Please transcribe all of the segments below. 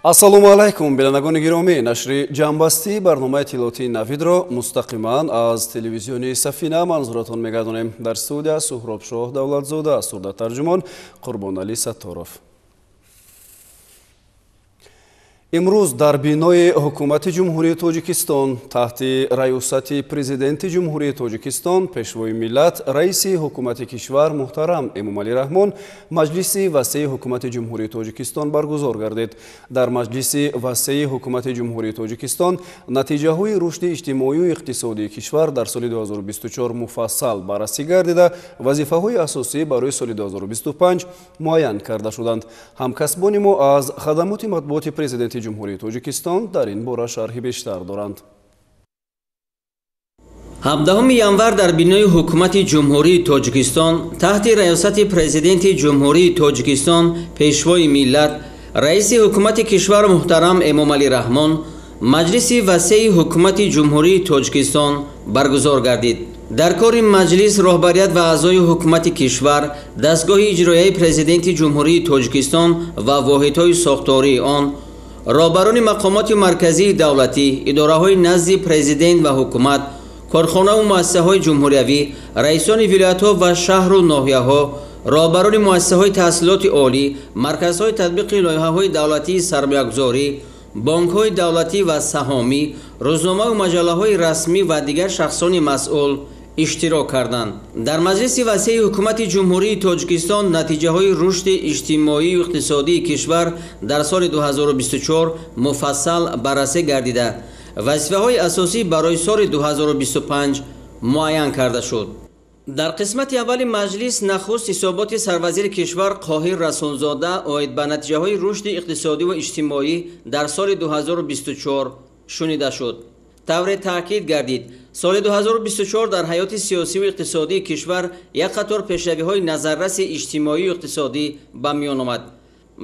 Ассалому алайкум, бинандагони гиромӣ. Нашри ҷамъбастии барномаи иттилоотии Навидро мустақиман аз телевизиони Сафина манзуратон мегардонем. Дар студия Суҳробшоҳ Давлатзода, сурдатарҷумон Қурбоналӣ Сатторов. Имрӯз дар бинои Ҳукумати Ҷумҳурии Тоҷикистон таҳти раёсати Президенти Ҷумҳурии Тоҷикистон, Пешвои миллат, Раиси Ҳукумати кишвар муҳтарам Эмомалӣ Раҳмон маҷлиси васеи Ҳукумати Ҷумҳурии Тоҷикистон баргузор гардид. Дар маҷлиси васеи Ҳукумати Ҷумҳурии Тоҷикистон натиҷаҳои рушди иҷтимоию иқтисодии кишвар дар соли 2024 муфассал баррасӣ гардида, вазифаҳои асосӣ барои соли 2025 муайян карда шуданд. Ҳамкасбони мо аз хадамоти матбуоти Президенти Ҷумҳурии Тоҷикистон дар ин бора шарҳи бештар доранд. 17 январ дар бинои Ҳукумати Ҷумҳурии Тоҷикистон таҳти раёсати Президенти Ҷумҳурии Тоҷикистон, Пешвои миллат, Раиси Ҳукумати кишвар муҳтарам Эмомалӣ Раҳмон маҷлиси васеи Ҳукумати Ҷумҳурии Тоҷикистон баргузор гардид. Дар кори маҷлис роҳбарият ва аъзои ҳукумати кишвар, дастгоҳи иҷроияи Президенти Ҷумҳурии Тоҷикистон ва воҳидҳои сохтории он, роҳбарони мақомоти марказии давлатӣ, идораҳои назди президент ва ҳукумат, корхонаву муассисаҳои ҷумҳуриявӣ, раисони вилоятҳо ва шаҳру ноҳияҳо, роҳбарони муассисаҳои таҳсилоти олӣ, марказҳои татбиқи лоиҳаҳои давлатии сармоягузорӣ, бонкҳои давлатӣ ва саҳомӣ, рӯзномаву маҷаллаҳои расмӣ ва дигар шахсони масъул иштирок карданд. Дар маҷлиси васеи Ҳукумати Ҷумҳурии Тоҷикистон натиҷаҳои рушди иҷтимоию иқтисодии кишвар дар соли 2024 муфассал баррасӣ гардида, вазифаҳои асосӣ барои соли 2025 муайян карда шуд. Дар қисмати аввали маҷлис нахуст ҳисоботи сарвазири кишвар Қоҳир Расулзода оид ба натиҷаҳои рушди иқтисодӣ ва иҷтимоӣ дар соли 2024 шунида шуд. Тавре таъкид гардид, соли 2024 дар ҳаёти сиёсиву иқтисодии кишвар як қатор пешравиҳои назарраси иҷтимоию иқтисодӣ ба миён омад.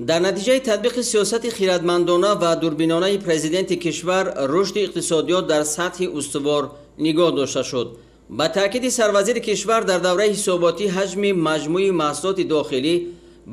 Дар натиҷаи татбиқи сиёсати хирадмандона ва дурбинонаи президенти кишвар рушди иқтисодиёт дар сатҳи устувор нигоҳ дошта шуд. Ба таъкиди сарвазири кишвар дар давраи ҳисоботӣ ҳаҷми маҷмӯи маҳсулоти дохилӣ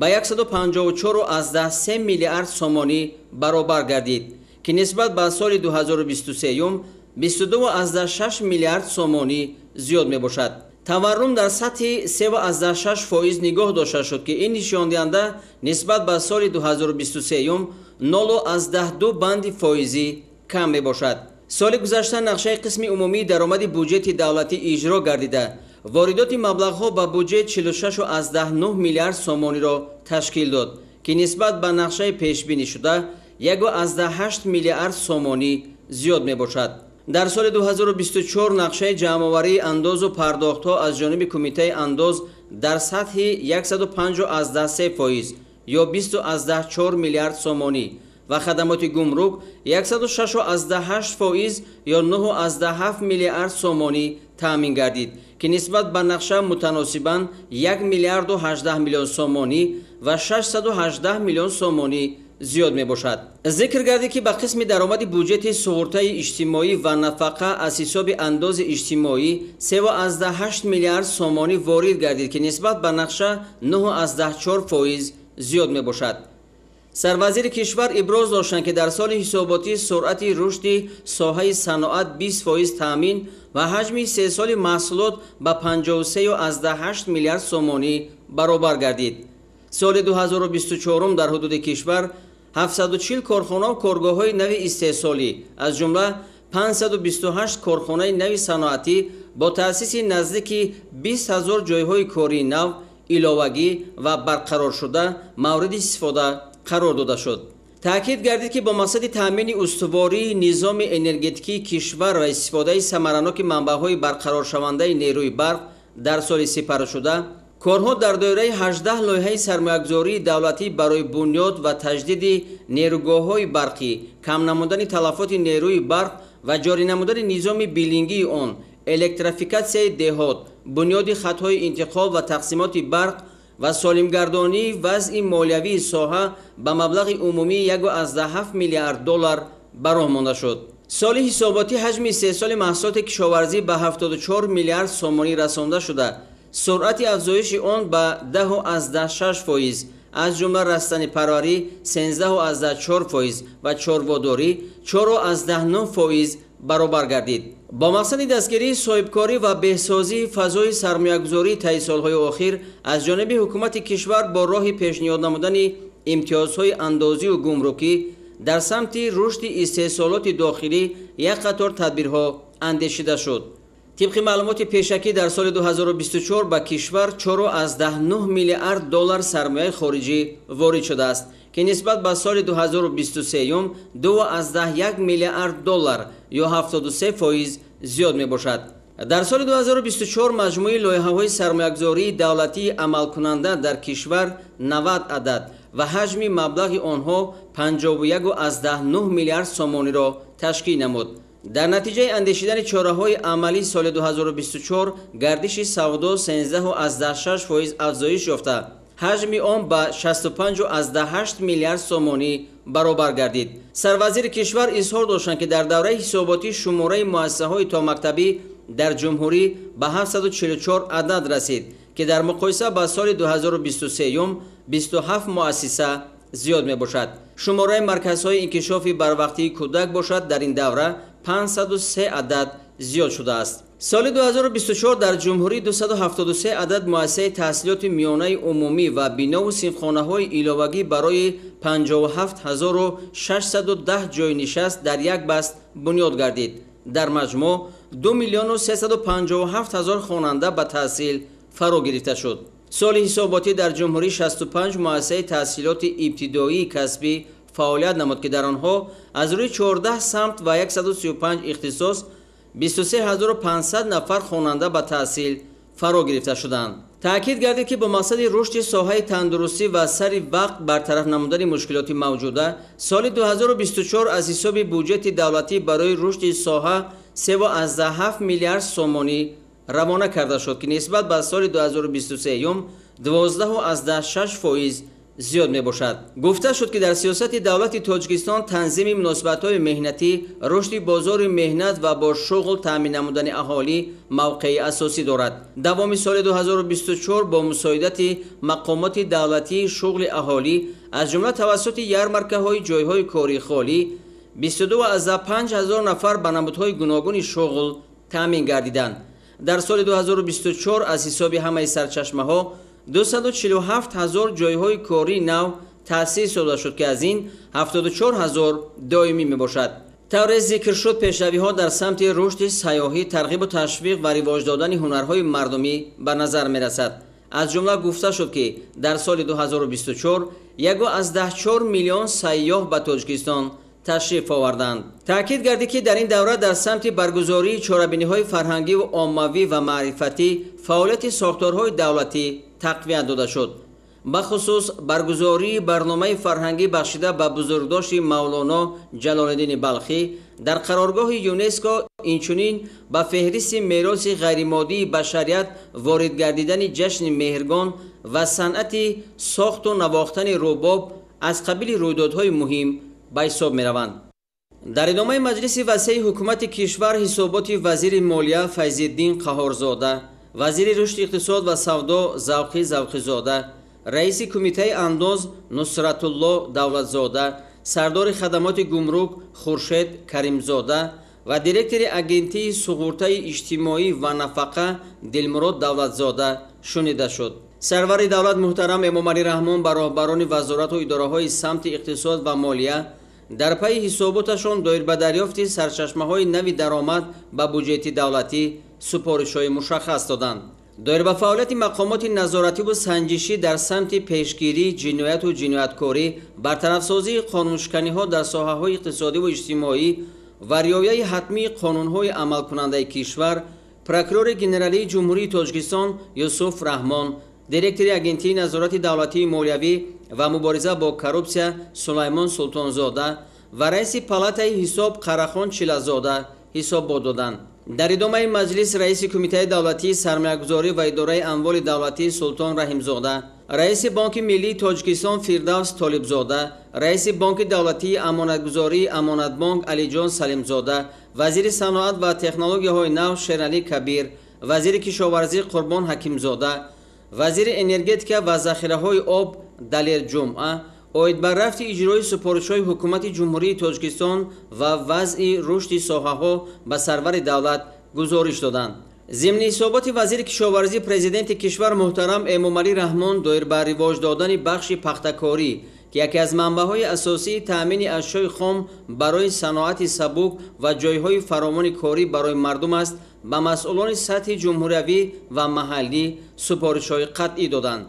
ба 154,3 миллиард сомонӣ баробар гардид, ки нисбат ба соли 2023 22,6 миллиард сомонӣ зиёд мебошад. Таваррум дар сатҳи 3,6% нигоҳ дошта шуд, ки ин нишондиҳанда нисбат ба соли 2023 0,2 банди фоизӣ кам мебошад. Соли гузашта нақшаи қисми умумии даромади буҷети давлатӣ иҷро гардида, воридоти маблағҳо ба буҷет 46,9 миллиард сомониро ташкил дод, ки нисбат ба нақшаи пешбинишуда 1,8 миллиард сомонӣ зиёд мебошад. Дар соли 2024 нақшаи ҷамъоварии андозу пардохтҳо аз ҷониби Кумитаи андоз дар сатҳи 105,3% ё 20,4 миллиард сомонӣ ва хадамоти гумрук 106,8% ё 9,7 миллиард сомонӣ таъмин гардид, ки нисбат ба нақша мутаносибан 1 миллиарду 18 миллион сомонӣ ва 618 миллион сомонӣ зиёд мебошад. Зикр гардид, ки ба қисми даромади буҷети суғуртаи иҷтимоӣ ва нафақа аз ҳисоби андози иҷтимоӣ 3,8 миллиард сомонӣ ворид гардид, ки нисбат ба нақша 9,4% зиёд мебошад. Сарвазири кишвар иброз доштанд, ки дар соли ҳисоботӣ суръати рушди соҳаи саноат 20% таъмин ва ҳаҷми истеҳсоли маҳсулот ба 53,8 миллиард сомонӣ баробар гардид. Соли 2024 дар ҳудуди кишвар 740 корхонаву коргоҳҳои нави истеҳсолӣ, аз ҷумла 528 корхонаи нави саноатӣ бо таъсиси наздики 20 ҳазор ҷойҳои кории нав, иловагӣ ва барқароршуда мавриди истифода қарор дода шуд. Таъкид гардид, ки бо мақсади таъмини устувории низоми энергетикии кишвар ва истифодаи самараноки манбаъҳои барқароршавандаи нерӯи барқ дар соли сипаршуда корҳо дар доираи 18 лоиҳаи сармоягузории давлатӣ барои бунёд ва таҷдиди нерӯгоҳҳои барқӣ, кам намудани талафоти нерӯи барқ ва ҷорӣ намудани низоми билингии он, электрофикатсияи деҳот, бунёди хатҳои интиқол ва тақсимоти барқ ва солимгардонии вазъи молиявии соҳа ба маблағи умумии 1,7 миллиард доллар ба роҳ монда шуд. Соли ҳисоботӣ ҳаҷми истеҳсоли маҳсулоти кишоварзӣ ба 74 миллиард сомонӣ расонда шуда, суръати афзоиши он ба 10,6% Аз ҷумла растанипарварӣ 13,4% ва чорводорӣ 4,9% баробар гардид. Бо мақсади дастгирии соҳибкорӣ ва беҳсозии фазои сармоягузорӣ таи солҳои охир аз ҷониби ҳукумати кишвар бо роҳи пешниҳод намудани имтиёзҳои андозию гумрукӣ дар самти рушди истеҳсолоти дохилӣ як қатор тадбирҳо андешида шуд. Тибқи маълумоти пешакӣ дар соли 2024 ба кишвар 4,9 миллиард доллар сармояи хориҷӣ ворид шудааст, ки нисбат ба соли 2023 2,1 миллиард доллар ё 73% зиёд мебошад. Дар соли 2024 маҷмӯи лоиҳаҳои сармоягузории давлатии амалкунанда дар кишвар 90 адад ва ҳаҷми маблағи онҳо 51,9 миллиард сомониро ташкил намуд. Дар натиҷаи андешидани чораҳои амалӣ соли 2024 гардиши савдо 13,6% афзоиш ёфта, ҳаҷми он ба 65,8 миллиард сомонӣ баробар гардид. Сарвазири кишвар изҳор доштанд, ки дар давраи ҳисоботӣ шумораи муассисаҳои томактабӣ дар ҷумҳурӣ ба 744 адад расид, ки дар муқоиса ба соли 2023 27 муассиса зиёд мебошад. Шумораи марказҳои инкишофи барвақтии кӯдак бошад дар ин давра 503 адад зиёд шудааст. Соли 2024 дар ҷумҳурӣ 273 адад муассисаи таҳсилоти миёнаи умумӣ ва бинову синфхонаҳои иловагӣ барои 57610 ҷойнишаст дар як баст бунёд гардид. Дар маҷмӯъ 2 357 000 хонанда ба таҳсил фаро гирифта шуд. Соли ҳисоботӣ дар ҷумҳурӣ 65 муассисаи таҳсилоти ибтидоии касбӣ фаъолият намуд, ки дар онҳо аз рӯи 14 самт ва 135 ихтисос 23500 нафар хонанда ба таҳсил фаро гирифта шуданд. Таъкид гардид, ки бо мақсади рушди соҳаи тандурустӣ ва сари вақт бартараф намудани мушкилоти мавҷуда соли 2024 аз ҳисоби буҷети давлатӣ барои рушди соҳа 3,7 миллиард сомонӣ равона карда шуд, ки нисбат ба соли 2023 12,6% зиёд мебошад. Гуфта шуд, ки дар сиёсати давлати Тоҷикистон танзими муносибатҳои меҳнатӣ, рушди бозори меҳнат ва бо шуғл таъмин намудани аҳолӣ мавқеи асосӣ дорад. Давоми соли 2024 бо мусоидати мақомоти давлатии шуғли аҳолӣ аз ҷумла тавассути ярмаркаҳои ҷойҳои кории холӣ 22,5 ҳазор нафар ба намудҳои гуногуни шуғл таъмин гардиданд. Дар соли 2024 аз ҳисоби ҳамаи сарчашмаҳо 247 ҳазор ҷойҳои кории нав таъсис дода шуд, ки аз ин 74 ҳазор доимӣ мебошад. Тавре зикр шуд, пешравиҳо дар самти рушди сайёҳӣ, тарғибу ташвиқ ва ривоҷ додани ҳунарҳои мардумӣ ба назар мерасад. Аз ҷумла гуфта шуд, ки дар соли 2024 1,4 миллион сайёҳ ба Тоҷикистон ташриф оварданд. Таъкид гардид, ки дар ин давра дар самти баргузории чорабиниҳои фарҳангиву оммавӣ ва маърифатӣ фаъолияти сохторҳои давлатӣ тақвият дода шуд. Бахусус баргузории барномаи фарҳангӣ бахшида ба бузургдошти Мавлоно Ҷалолиддини Балхӣ дар қароргоҳи ЮНЕСКО, инчунин ба феҳристи мероси ғайримоддии башарият ворид гардидани ҷашни Меҳргон ва санъати сохту навохтани рубоб аз қабили рӯйдодҳои муҳим ба ҳисоб мераванд. Дар идомаи маҷлиси васеи ҳукумати кишвар ҳисоботи вазири молия Файзиддин Қаҳорзода, вазири рушди иқтисод ва савдо Завқӣ Завқизода, раиси кумитаи андоз Нусратулло Давлатзода, сардори хадамоти гумрук Хуршед Каримзода ва директори агентии суғуртаи иҷтимоӣ ва нафақа Дилмурод Давлатзода шунида шуд. Сарвари давлат муҳтарам Эмомалӣ Раҳмон ба роҳбарони вазорату идораҳои самти иқтисод ва молия дар пайи ҳисоботашон доир ба дарёфти сарчашмаҳои нави даромад ба буҷети давлатӣ супоришҳои мушаххас доданд. Доир ба фаъолияти мақомоти назоративу санҷишӣ дар самти пешгирии ҷинояту ҷинояткорӣ, бартарафсозии қонуншиканиҳо дар соҳаҳои иқтисодиву иҷтимоӣ ва риояи ҳатмии қонунҳои амалкунандаи кишвар, прокурори генералии Ҷумҳурии Тоҷикистон Юсуф Раҳмон, директори Агентии назорати давлатии молиявӣ ва мубориза бо коррупсия Сулаймон Султонзода ва раиси палатаи ҳисоб Қарахон Чилазода ҳисобот доданд. Дар идомаи маҷлис раиси Кумитаи давлатии сармоягузорӣ ва идораи амволи давлатӣ Султон Раҳимзода, раиси Бонки миллии Тоҷикистон Фирдавс Толибзода, раиси Бонки давлатии амонатгузории Амонатбонк Алиҷон Салимзода, вазири саноат ва технологияҳои нав Шералӣ Кабир, вазири кишоварзӣ Қурбон Ҳакимзода, вазири энергетика ва захираҳои об Далер Ҷумъа оид ба рафти иҷрои супоришҳои Ҳукумати Ҷумҳурии Тоҷикистон ва вазъи рушди соҳаҳо ба сарвари давлат гузориш доданд. Зимни ҳисоботи вазири кишоварзӣ, президенти кишвар муҳтарам Эмомалӣ Раҳмон доир ба ривоҷ додани бахши пахтакорӣ, ки яке аз манбаъҳои асосии таъмини ашёи хом барои саноати сабук ва ҷойҳои фаровони корӣ барои мардум аст, ба масъулони сатҳи ҷумҳуриявӣ ва маҳаллӣ супоришҳои қатъӣ доданд.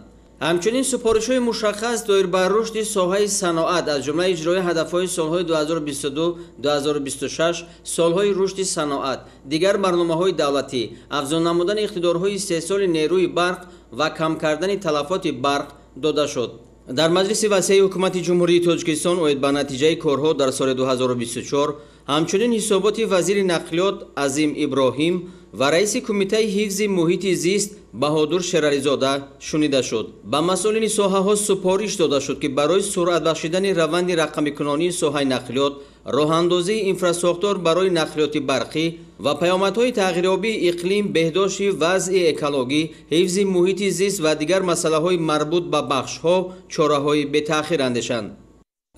Ҳамчунин супоришҳои мушаххас доир ба рушди соҳаи саноат, аз ҷумла иҷрои ҳадафҳои солҳои 2022-2026, солҳои рушди саноат, дигар барномаҳои давлатӣ, афзун намудани иқтидорҳои истеҳсоли нерӯи барқ ва кам кардани талафоти барқ дода шуд. Дар маҷлиси васеи Ҳукумати Ҷумҳурии Тоҷикистон оид ба натиҷаи корҳо дар соли 2024 ҳамчунин ҳисоботи вазири нақлиёт Азим Иброҳим ва раиси Кумитаи ҳифзи муҳити зист Баҳодур Шерализода шунида шуд. Ба масъулини соҳаҳо супориш дода шуд, ки барои суръат бахшидани раванди рақамикунонии соҳаи нақлиёт, роҳандозии инфрасохтор барои нақлиёти барқӣ ва паёмадҳои тағйирёбии иқлим, беҳдошти вазъи экологӣ, ҳифзи муҳити зист ва дигар масъалаҳои марбут ба бахшҳо чораҳои бетаъхир андешанд.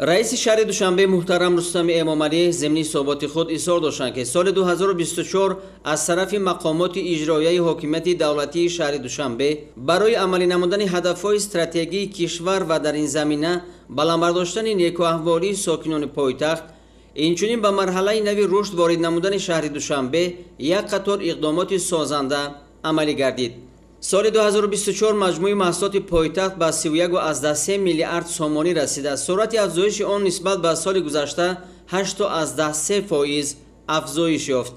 Раиси шаҳри Душанбе муҳтарам Рустами Эмомалӣ зимни ҳисоботи худ изҳор доштанд, ки соли 2024 аз тарафи мақомоти иҷроияи ҳокимияти давлатии шаҳри Душанбе барои амалӣ намудани ҳадафҳои стратегии кишвар ва дар ин замина баланд бардоштани некӯаҳволии сокинони пойтахт, инчунин ба марҳалаи нави рушд ворид намудани шаҳри Душанбе як қатор иқдомоти созанда амалӣ гардид. Соли 2024 маҷмӯи маҳсулоти пойтахт ба 31,3 миллиард сомонӣ расида, суръати афзоиши он нисбат ба соли гузашта 8,3% афзоиш ёфт.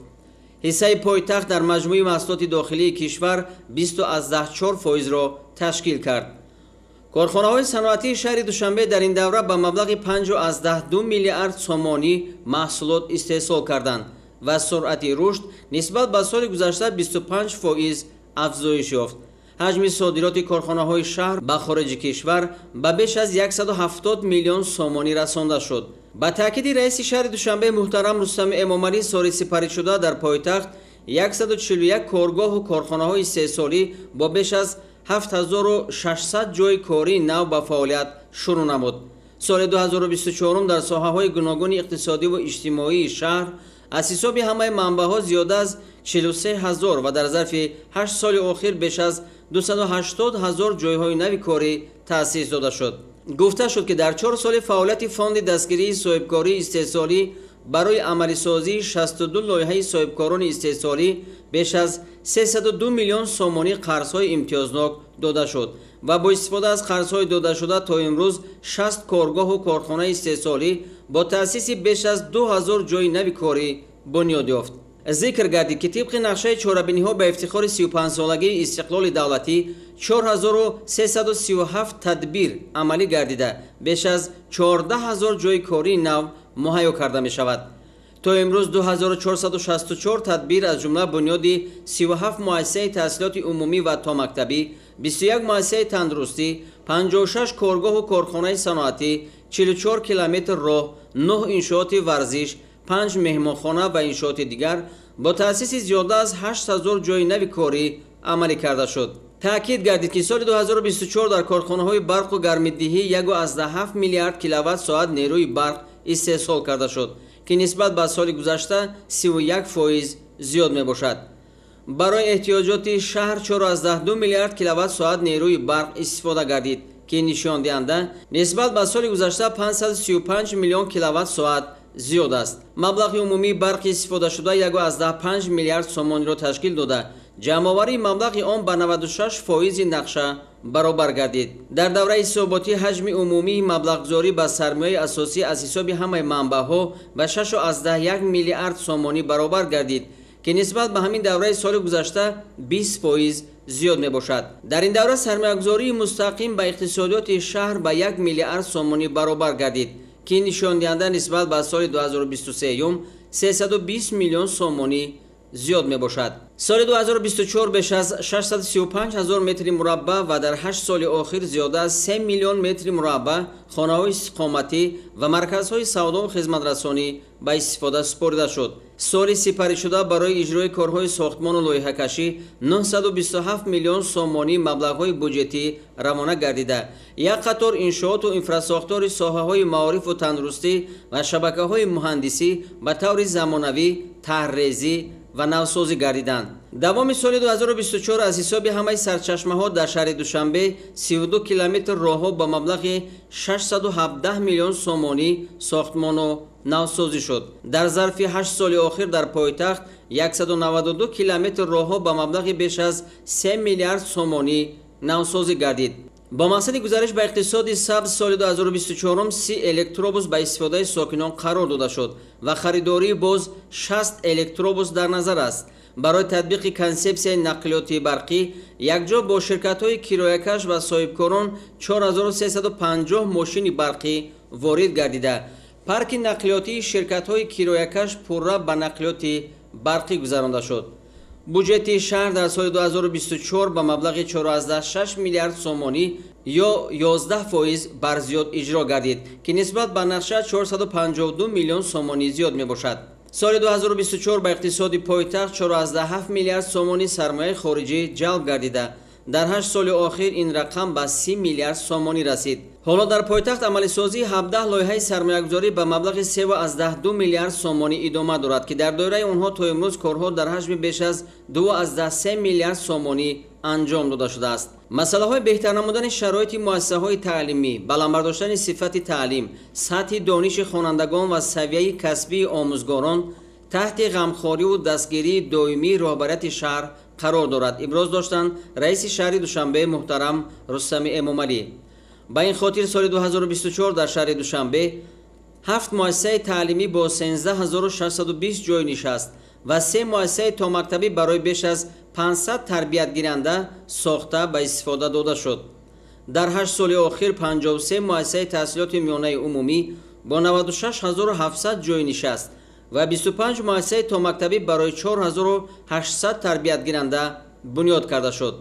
Ҳиссаи пойтахт дар маҷмӯи маҳсулоти дохилии кишвар 20,4%-ро ташкил кард. Корхонаҳои саноатии шаҳри Душанбе дар ин давра ба маблағи 5,2 миллиард сомонӣ маҳсулот истеҳсол карданд ва суръати рушд нисбат ба соли гузашта 25% афзоиш ёфт. Ҳаҷми содироти корхонаҳои шаҳр ба хориҷи кишвар ба беш аз 170 миллион сомонӣ расонда шуд. Ба таъкиди раиси шаҳри Душанбе муҳтарам Рустами Эмомалӣ, соли сипаришуда дар пойтахт 141 коргоҳу корхонаҳои истеҳсолӣ бо беш аз 7600 ҷойи кории нав ба фаъолият шурӯъ намуд. Соли 2024 дар соҳаҳои гуногуни иқтисодиву иҷтимоии шаҳр аз ҳисоби ҳамаи манбаъҳо зиёда аз 43 ҳазор ва дар зарфи 8 соли охир беш аз 280 ҳазор ҷойҳои нави корӣ таъсис дода шуд. Гуфта шуд, ки дар 4 соли фаъолияти фонди дастгирии соҳибкории истеҳсолӣ барои амалисозии 62 лоиҳаи соҳибкорони истеҳсолӣ беш аз 302 миллион сомонӣ қарзҳои имтиёзнок дода шуд ва бо истифода аз қарзҳои додашуда то имрӯз 60 коргоҳу корхонаи истеҳсолӣ бо таъсиси беш аз 2000 ҷойи нави корӣ бунёд ёфт. Зикр гардид, ки тибқи нақшаи чорабиниҳо ба ифтихори 35-солагии истиқлоли давлатӣ 4337 тадбир амалӣ гардида, беш аз 14 ҳазор ҷойи кории нав муҳайё карда мешавад. То имрӯз 2464 тадбир, аз ҷумла бунёди 37 муассисаи таҳсилоти умумӣ ва томактабӣ, 21 муассисаи тандурустӣ, 56 коргоҳу корхонаи саноатӣ, 44 километр роҳ, 9 иншооти варзиш, 5 меҳмонхона ва иншооти дигар бо таъсиси зиёда аз 8000 ҷойи нави корӣ амалӣ карда шуд. Таъкид гардид, ки соли 2024 дар корхонаҳои барқу гармидиҳӣ 1,7 миллиард киловатт-соат нерӯи барқ истеҳсол карда шуд, ки нисбат ба соли гузашта 31% зиёд мебошад. Барои эҳтиёҷоти шаҳр 4,2 миллиард киловатт-соат нерӯи барқ истифода гардид, ки нишондиҳанда нисбат ба соли гузашта 535 миллион киловатт-соат зиёд аст. Маблағи умумии барқи истифодашуда 1,5 миллиард сомониро ташкил дода, ҷамъоварии маблағи он ба 96% нақша баробар гардид. Дар давраи ҳисоботӣ ҳаҷми умумии маблағгузорӣ ба сармояи асосӣ аз ҳисоби ҳамаи манбаъҳо ба 6,1 миллиард сомонӣ баробар гардид, ки нисбат ба ҳамин давраи соли гузашта 20% зиёд мебошад. Дар ин давра сармоягузории мустақим ба иқтисодиёти шаҳр ба 1 миллиард сомонӣ баробар гардид, ки нишондиҳанда нисбат ба соли 2023 320 миллион сомонӣ зиёд мебошад. Соли 2024 беш аз 635 ҳазор метри мураббаъ ва дар 8 соли охир зиёда аз 3 миллион метри мураббаъ хонаҳои истиқоматӣ ва марказҳои савдову хизматрасонӣ ба истифода супорида шуд. Соли сипаришуда барои иҷрои корҳои сохтмону лоиҳакашӣ 927 миллион сомонӣ маблағҳои буҷетӣ равона гардида, як қатор иншооту инфрасохтори соҳаҳои маорифу тандурустӣ ва шабакаҳои муҳандисӣ ба таври замонавӣ таҳрезӣ ва навсозӣ гардиданд. Давоми соли 2024 аз ҳисоби ҳамаи сарчашмаҳо дар шаҳри Душанбе 32 километр роҳҳо ба маблағи 617 миллион сомонӣ сохтмону навсозӣ шуд. Дар зарфи 8 соли охир дар пойтахт 192 километр роҳҳо ба маблағи беш аз 3 миллиард сомонӣ навсозӣ гардид. Бо мақсади гузариш ба иқтисоди сабз соли 2024 30 электробус ба истифодаи сокинон қарор дода шуд ва харидории боз 60 электробус дар назар аст. Барои татбиқи консепсияи нақлиёти барқӣ якҷо бо ширкатҳои кироякаш ва соҳибкорон 4350 мошини барқӣ ворид гардида, парки нақлиётии ширкатҳои кироякаш пурра ба нақлиёти барқӣ гузаронда шуд. Буҷети шаҳр дар соли 2024 ба маблағи 4,6 миллиард сомонӣ ё 11% барзиёд иҷро гардид, ки нисбат ба нақша 452 миллион сомонӣ зиёд мебошад. Соли 2024 ба иқтисоди пойтахт 4,7 миллиард сомонӣ сармояи хориҷӣ ҷалб гардида, дар 8 соли охир ин рақам ба 30 миллиард сомонӣ расид. Ҳоло дар пойтахт амалисозии 17 лоиҳаи сармоягузорӣ ба маблағи 3,2 миллиард сомонӣ идома дорад, ки дар доираи онҳо то имрӯз корҳо дар ҳаҷми беш аз 2,3 миллиард сомонӣ анҷом дода шудааст. Масъалаҳои беҳтар намудани шароити муассисаҳои таълимӣ, баланд бардоштани сифати таълим, сатҳи дониши хонандагон ва савияи касбии омӯзгорон таҳти ғамхориву дастгирии доимии роҳбарияти шаҳр қарор дорад, иброз доштанд раиси шаҳри Душанбе муҳтарам Рустами Эмомалӣ. Ба ин хотир соли 2024 дар шаҳри Душанбе 7 муассисаи таълимӣ бо 13620 ҷой нишаст ва 3 муассисаи томактабӣ барои беш аз 500 тарбиятгиранда сохта ба истифода дода шуд. Дар 8 соли охир 53 муассисаи таҳсилоти миёнаи умумӣ бо 96700 ҷой нишаст ва 25 муассисаи томактабӣ барои 4800 тарбиятгиранда бунёд карда шуд.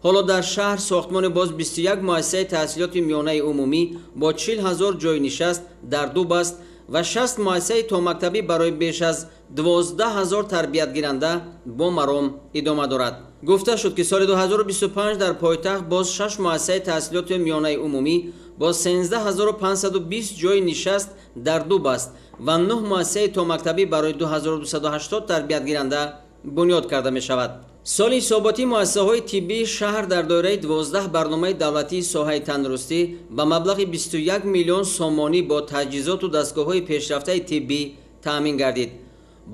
Ҳоло дар шаҳр сохтмони боз 21 муассисаи таҳсилоти миёнаи умумӣ бо 40 ҳазор ҷой нишаст дар ду баст ва 60 муассисаи томактабӣ барои беш аз 12 ҳазор тарбиятгиранда бо маром идома дорад. Гуфта шуд, ки соли 2025 дар пойтахт боз 6 муассисаи таҳсилоти миёнаи умумӣ бо 13520 ҷойи нишаст дар ду баст ва 9 муассисаи томактабӣ барои 2280 тарбиятгиранда бунёд карда мешавад. Соли ҳисоботӣ муассисаҳои тиббии шаҳр дар доираи 12 барномаи давлатии соҳаи тандурустӣ ба маблағи 21 миллион сомонӣ бо таҷҳизоту дастгоҳҳои пешрафтаи тиббӣ таъмин гардид.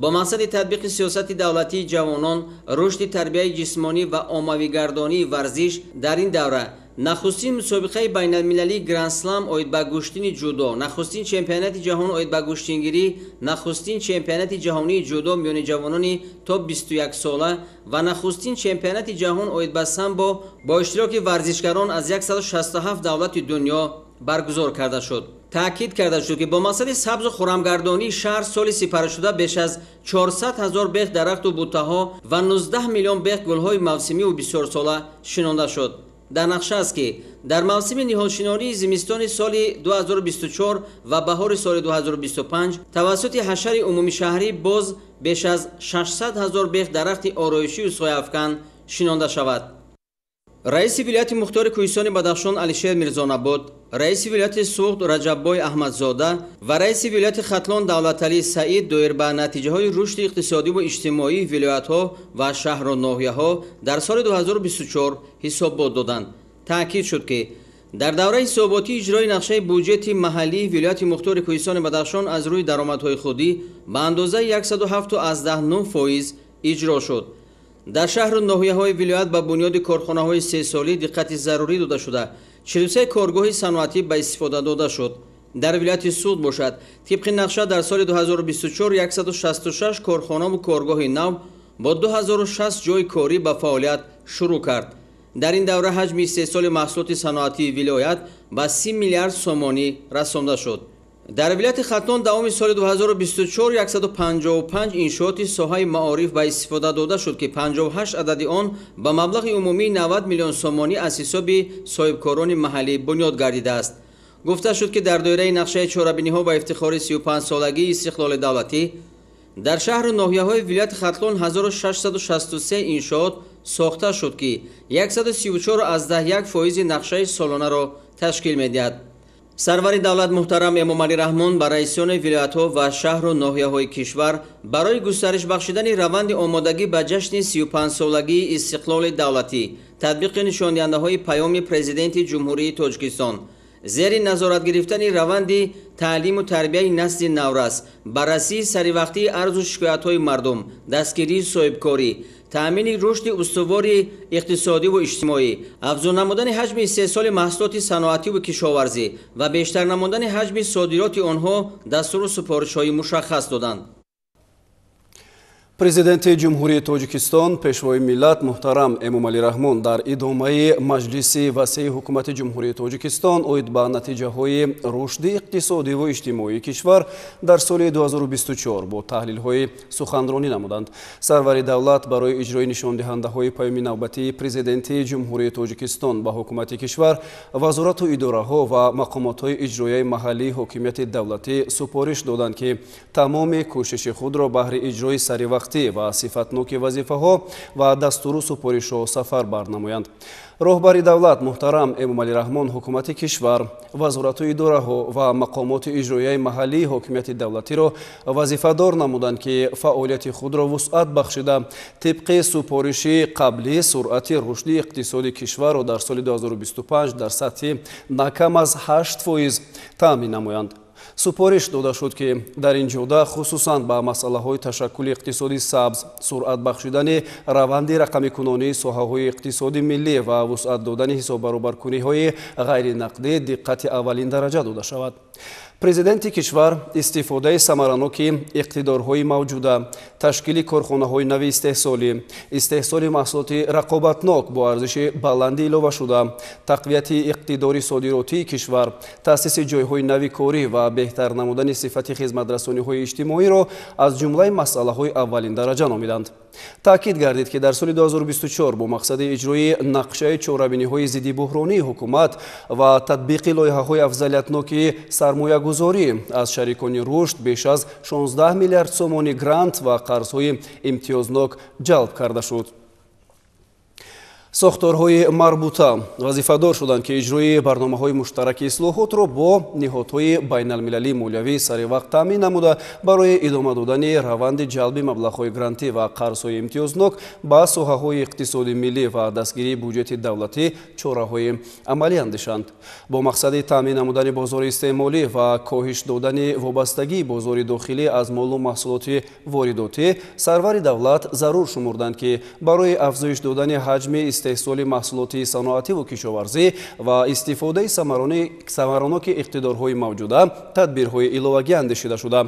Бо мақсади татбиқи сиёсати давлатии ҷавонон, рушди тарбияи ҷисмонӣ ва оммавигардонии варзиш дар ин давра нахустин мусобиқаи байналмилалии Гранд-слам оид ба гӯштини ҷудо, нахустин чемпионати ҷаҳон оид ба гӯштингирӣ, нахустин чемпионати ҷаҳонии ҷудо миёни ҷавонони то 21 сола ва нахустин чемпионати ҷаҳон оид ба самбо бо иштироки варзишгарон аз 167 давлати дунё баргузор карда шуд. Таъкид карда шуд, ки бо мақсади сабзу хуррамгардонии шаҳр соли сипаришуда беш аз 400 ҳазор бех дарахту буттаҳо ва 19 миллион бех гулҳои мавсимиву бисёрсола шинонда шуд. Дар нақша аст, ки дар мавсими ниҳолшинонии зимистони соли 2024 ва баҳори соли 2025 тавассути ҳашари умумишаҳрӣ боз беш аз 600 ҳазор бех дарахти ороишию сояафкан шинонда шавад. Раиси вилояти мухтори кӯҳистони Бадахшон Алишер Мирзонабод, раиси вилояти Суғд Раҷаббой Аҳмадзода ва раиси вилояти Хатлон Давлаталӣ Саид доир ба натиҷаҳои рушди иқтисодиву иҷтимоии вилоятҳо ва шаҳру ноҳияҳо дар соли 2024 ҳисобот доданд. Таъкид шуд, ки дар давраи ҳисоботӣ иҷрои нақшаи буҷети маҳаллии вилояти мухтори кӯҳистони Бадахшон аз рӯи даромадҳои худӣ ба андозаи 107,9% иҷро шуд. Дар шаҳру ноҳияҳои вилоят ба бунёди корхонаҳои сесолӣ диққати зарурӣ дода шуда, 43 коргоҳи саноатӣ ба истифода дода шуд. Дар вилояти Суғд бошад, тибқи нақша дар соли 2024 166 корхонаву коргоҳи нав бо 2060 ҷойи корӣ ба фаъолият шурӯъ кард. Дар ин давра ҳаҷми истеҳсоли маҳсулоти саноатии вилоят ба 30 миллиард сомонӣ расонда шуд. Дар вилояти Хатлон давоми соли 2024 155 иншооти соҳаи маориф ба истифода дода шуд, ки 58 адади он ба маблағи умумии 90 миллион сомонӣ аз ҳисоби соҳибкорони маҳаллӣ бунёд гардидааст. Гуфта шуд, ки дар доираи нақшаи чорабиниҳо ба ифтихори 35-солагии истиқлоли давлатӣ дар шаҳру ноҳияҳои вилояти Хатлон 1663 иншоот сохта шуд, ки 134,1% нақшаи солонаро ташкил медиҳад. Сарвари давлат муҳтарам Эмомалӣ Раҳмон ба раисони вилоятҳо ва шаҳру ноҳияҳои кишвар барои густариш бахшидани раванди омодагӣ ба ҷашни 35-солагии истиқлоли давлатӣ, татбиқи нишондиҳандаҳои паёми Президенти Ҷумҳурии Тоҷикистон, зери назорат гирифтани раванди таълиму тарбияи насли наврас, баррасии саривақтии арзу шикоятҳои мардум, дастгирии соҳибкорӣ, таъмини рушди устувори иқтисодиву иҷтимоӣ, афзун намудани ҳаҷми истеҳсоли маҳсулоти саноативу кишоварзӣ ва бештар намудани ҳаҷми содироти онҳо дастуру супоришҳои мушаххас доданд. Президенти Ҷумҳурии Тоҷикистон, Пешвои миллат муҳтарам Эмомалӣ Раҳмон дар идомаи маҷлиси васеи Ҳукумати Ҷумҳурии Тоҷикистон оид ба натиҷаҳои рушди иқтисодиву иҷтимоии кишвар дар соли 2024 бо таҳлилҳои суханронӣ намуданд. Сарвари давлат барои иҷрои нишондиҳандаҳои паёми навбатии Президенти Ҷумҳурии Тоҷикистон ба ҳукумати кишвар, вазорату идораҳо ва мақомотҳои иҷроияи маҳаллии ҳокимияти давлатӣ супориш доданд, ки тамоми кӯшиши худро баҳри иҷрои саривақт ва сифатноки вазифаҳо ва дастуру супоришҳо сафар барнамоянд. Роҳбари давлат муҳтарам Эмомалӣ Раҳмон ҳукумати кишвар, вазорату идораҳо ва мақомоти иҷроияи маҳаллии ҳокимияти давлатиро вазифадор намуданд, ки фаъолияти худро вусъат бахшида, тибқи супориши қаблӣ суръати рушди иқтисоди кишварро дар соли 2025 дар сатҳи на кам аз 8% таъмин намоянд. Супориш дода шуд, ки дар ин ҷода хусусан ба масъалаҳои ташаккули иқтисоди сабз, суръат бахшидани раванди рақамикунонии соҳаҳои иқтисоди миллӣ ва вусъат додани ҳисоббаробаркуниҳои ғайринақдӣ диққати аввалин дараҷа дода шавад. Президенти кишвар истифодаи самараноки иқтидорҳои мавҷуда, ташкили корхонаҳои нави истеҳсолӣ, истеҳсоли маҳсулоти рақобатнок бо арзиши баланди иловашуда, тақвияти иқтидори содиротии кишвар, таъсиси ҷойҳои нави корӣ ва беҳтар намудани сифати хизматрасониҳои иҷтимоиро аз ҷумлаи масъалаҳои аввалин дараҷа номиданд. Таъкид гардид, ки дар соли 2024 бо мақсади иҷрои нақшаи чорабиниҳои зиддибӯҳронии ҳукумат ва татбиқи лоиҳаҳои афзалиятноки сармоягузорӣ аз шарикони рушд беш аз 16 миллиард сомони грант ва қарзҳои имтиёзнок ҷалб карда шуд. Сохторҳои марбута вазифадор шуданд, ки иҷрои барномаҳои муштараки ислоҳотро бо ниҳодҳои байналмилалии молиявӣ саривақт таъмин намуда, барои идома додани раванди ҷалби маблағҳои грантӣ ва қарзҳои имтиёзнок ба соҳаҳои иқтисоди миллӣ ва дастгирии буҷети давлатӣ чораҳои амалӣ андешанд. Бо мақсади таъмин намудани бозори истеъмолӣ ва коҳиш додани вобастагии бозори дохилӣ аз молу маҳсулоти воридотӣ, сарвари давлат зарур шумурданд, ки барои афзоиш додани ҳаҷми истеҳсоли маҳсулоти саноативу кишоварзӣ ва истифодаи самараноки иқтидорҳои мавҷуда тадбирҳои иловагӣ андешида шуда,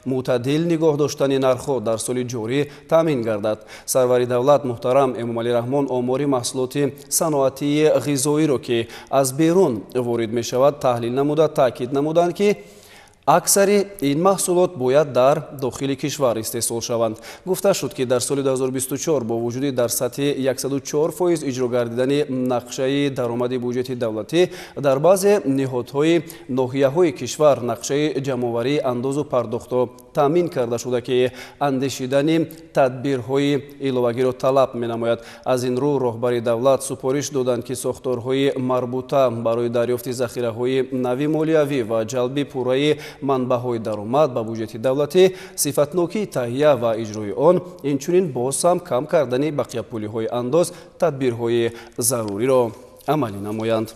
мӯътадил нигоҳ доштани нархҳо дар соли ҷорӣ таъмин гардад. Сарвари давлат муҳтарам Эмомалӣ Раҳмон омори маҳсулоти саноатии ғизоиро, ки аз берун ворид мешавад, таҳлил намуда, таъкид намуданд, ки аксари ин маҳсулот бояд дар дохили кишвар истеҳсол шаванд. Гуфта шуд, ки дар соли 2024 бо вуҷуди дар сатҳи 104% иҷро гардидани нақшаи даромади буҷети давлатӣ, дар баъзе ниҳодҳои ноҳияҳои кишвар нақшаи ҷамъоварии андозу пардохтҳо таъмин карда шуда, ки андешидани тадбирҳои иловагиро талаб менамояд. Аз ин рӯ роҳбари давлат супориш доданд, ки сохторҳои марбута барои дарёфти захираҳои нави молиявӣ ва ҷалби пурраи манбаъҳои даромад ба буҷети давлатӣ, сифатнокии таҳия ва иҷрои он, инчунин боз ҳам кам кардани бақияпулиҳои андоз тадбирҳои заруриро амалӣ намоянд.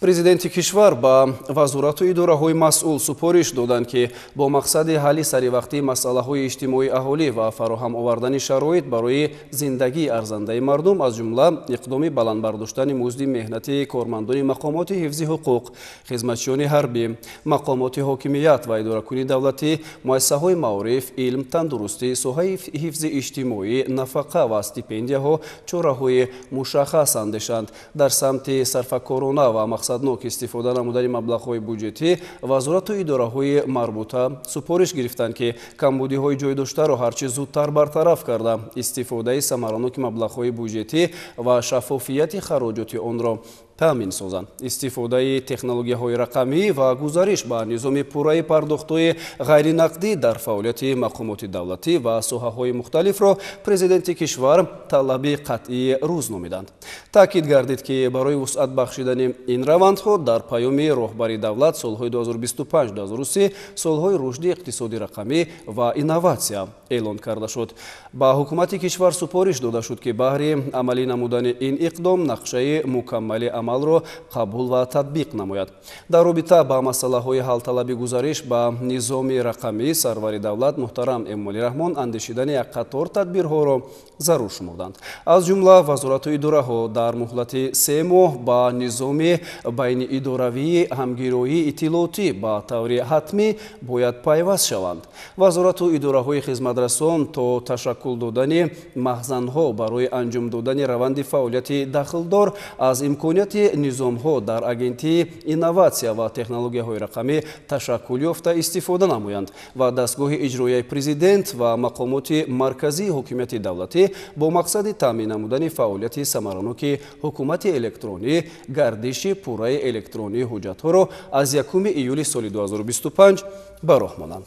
Президенти кишвар ба вазорату идораҳои масъул супориш доданд, ки бо мақсади ҳалли саривақтии масъалаҳои иҷтимоии аҳолӣ ва фароҳам овардани шароит барои зиндагии арзандаи мардум, аз ҷумла иқдоми баланд бардоштани музди меҳнати кормандони мақомоти ҳифзи ҳуқуқ, хизматчиёни ҳарбӣ, мақомоти ҳокимият ва идоракунии давлатӣ, муассисаҳои маориф, илм, тандурустӣ, соҳаи ҳифзи иҷтимоӣ, нафақа ва стипендияҳо чораҳои мушаххас андешанд. Дар самти сарфакорона ва Мақсаднок истифода намудани маблағҳои буҷетӣ вазорату идораҳои марбута супориш гирифтанд, ки камбудиҳои ҷойдоштаро ҳарчи зудтар бартараф карда, истифодаи самараноки маблағҳои буҷетӣ ва шаффофияти хароҷоти онро таъмин созанд. Истифодаи технологияҳои рақамӣ ва гузариш ба низоми пурраи пардохтҳои ғайринақдӣ дар фаъолияти мақомоти давлатӣ ва соҳаҳои мухталифро президенти кишвар талаби қатъии рӯз номиданд. Таъкид гардид, ки барои вусъат бахшидани ин равандҳо дар паёми роҳбари давлат солҳои 2025-2030 солҳои рушди иқтисоди рақамӣ ва инноватсия эълон карда шуд. Ба ҳукумати кишвар супориш дода шуд, ки баҳри амалӣ намудани ин иқдом нақшаи мукаммали амалро қабул ва татбиқ намояд. Дар робита ба масъалаҳои ҳалталаби гузариш ба низоми рақамӣ сарвари давлат муҳтарам Эмомалӣ Раҳмон андешидани як қатор тадбирҳоро зарур шумурданд. Аз ҷумла вазорату идораҳо дар муҳлати 3 моҳ ба низоми байниидоравии ҳамгироии иттилоотӣ ба таври ҳатмӣ бояд пайваст шаванд. Вазорату идораҳои хизматрасон то ташаккул додани махзанҳо барои анҷом додани раванди фаъолияти дахлдор аз имконияти низомҳо дар агентии инноватсия ва технологияҳои рақамӣ ташаккул ёфта истифода намоянд ва дастгоҳи иҷроияи президент ва мақомоти марказии ҳокимияти давлатӣ бо мақсади таъмин намудани фаъолияти самараноки ҳукумати электронӣ гардиши пурраи электронии ҳуҷҷатҳоро аз 1 июли соли 2025 ба роҳ монанд.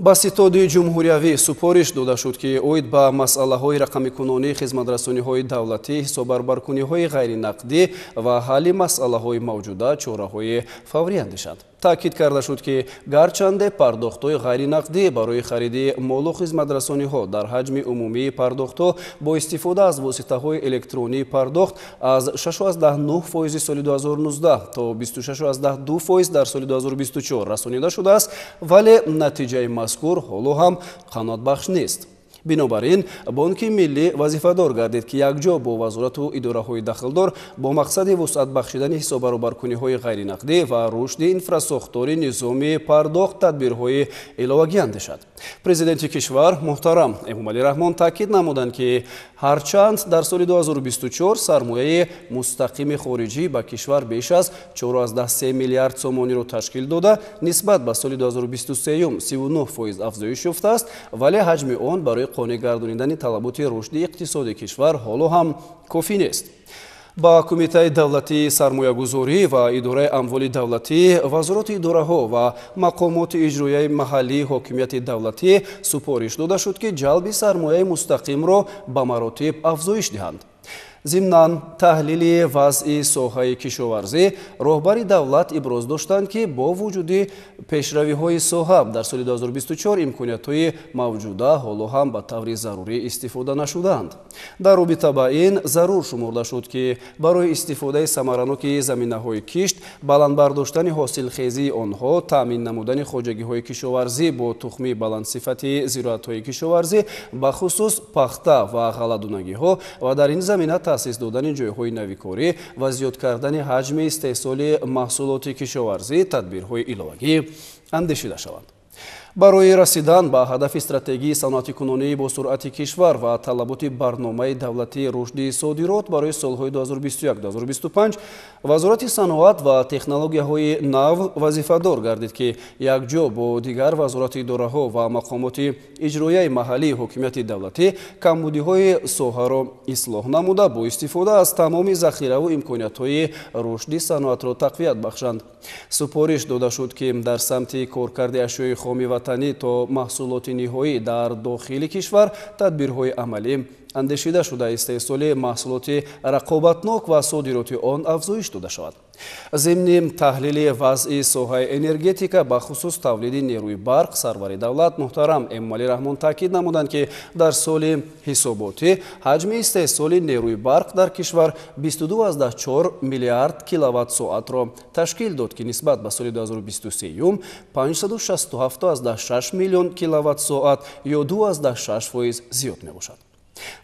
Ба ситоди ҷумҳуриявӣ супориш дода шуд, ки оид ба масъалаҳои рақамикунонии хизматрасониҳои давлатӣ, ҳисоббарбаркуниҳои ғайринақдӣ ва ҳалли масъалаҳои мавҷуда чораҳои фаврӣ андешанд. Таъкид карда шуд, ки гарчанде пардохтҳои ғайринақдӣ барои хариди молу хизматрасониҳо дар ҳаҷми умумии пардохтҳо бо истифода аз воситаҳои электронии пардохт аз 6,9% соли 2019 то 26,2% дар соли 2024 расонида шудааст, вале натиҷаи мазкур ҳоло ҳам қаноатбахш нест. Бинобар ин Бонки Миллӣ вазифадор гардид, ки якҷо бо вазорату идораҳои дахлдор бо мақсади вусъат бахшидани ҳисоббаробаркуниҳои ғайринақдӣ ва рушди инфрасохтори низоми пардохт тадбирҳои иловагӣ андешад. Президенти кишвар муҳтарам Эмомалӣ Раҳмон таъкид намуданд, ки ҳарчанд дар соли 2024 сармояи мустақими хориҷӣ ба кишвар беш аз 4,3 миллиард сомониро ташкил дода, нисбат ба соли 2023 39% афзоиш ёфтааст, вале ҳаҷми он барои қонеъ гардонидани талаботи рушди иқтисоди кишвар ҳоло ҳам кофӣ нест. Ба Кумитаи давлатии сармоягузорӣ ва идораи амволи давлатӣ, вазорати идораҳо ва мақомоти иҷроияи маҳаллии ҳокимияти давлатӣ супориш дода шуд, ки ҷалби сармояи мустақимро ба маротиб афзоиш диҳанд. Зимнан таҳлили вазъи соҳаи кишоварзӣ роҳбари давлат иброз доштанд, ки бо вуҷуди пешравиҳои соҳа дар соли 2024 имкониятҳои мавҷуда ҳоло ҳам ба таври зарурӣ истифода нашудаанд. Дар робита ба ин зарур шуморда шуд, ки барои истифодаи самараноки заминаҳои кишт, баланд бардоштани ҳосилхезии онҳо, таъмин намудани хоҷагиҳои кишоварзӣ бо тухми баландсифати зироатҳои кишоварзӣ, бахусус пахта ва ғалладонагиҳо ва дар ин замина таъсис додани ҷойҳои навикорӣ ва зиёд кардани ҳаҷми истеҳсоли маҳсулоти кишоварзӣ тадбирҳои иловагӣ андешида шаванд. Барои расидан ба ҳадафи стратегии саноатикунонии бо суръати кишвар ва талаботи барномаи давлатии рушди содирот барои солҳои 2021-2025 вазорати саноат ва технологияҳои нав вазифадор гардид, ки якҷо бо дигар вазорати идораҳо ва мақомоти иҷроияи маҳаллии ҳокимияти давлатӣ камбудиҳои соҳаро ислоҳ намуда, бо истифода аз тамоми захираву имкониятҳои рушди саноатро тақвият бахшанд. Супориш дода шуд, ки дар самти коркарди ашёи хоми ватанӣ то маҳсулоти ниҳоӣ дар дохили кишвар тадбирҳои амалӣ андешида шуда, истеҳсоли маҳсулоти рақобатнок ва содироти он афзоиш дода шавад. Зимни таҳлили вазъи соҳаи энергетика, бахусус тавлиди нерӯи барқ, сарвари давлат муҳтарам Эмомалӣ Раҳмон таъкид намуданд, ки дар соли ҳисоботӣ ҳаҷми истеҳсоли нерӯи барқ дар кишвар 22,4 миллиард киловатт-соатро ташкил дод, ки нисбат ба соли 2023 567,6 миллион киловатт-соат ё 2,6% зиёд мебошад.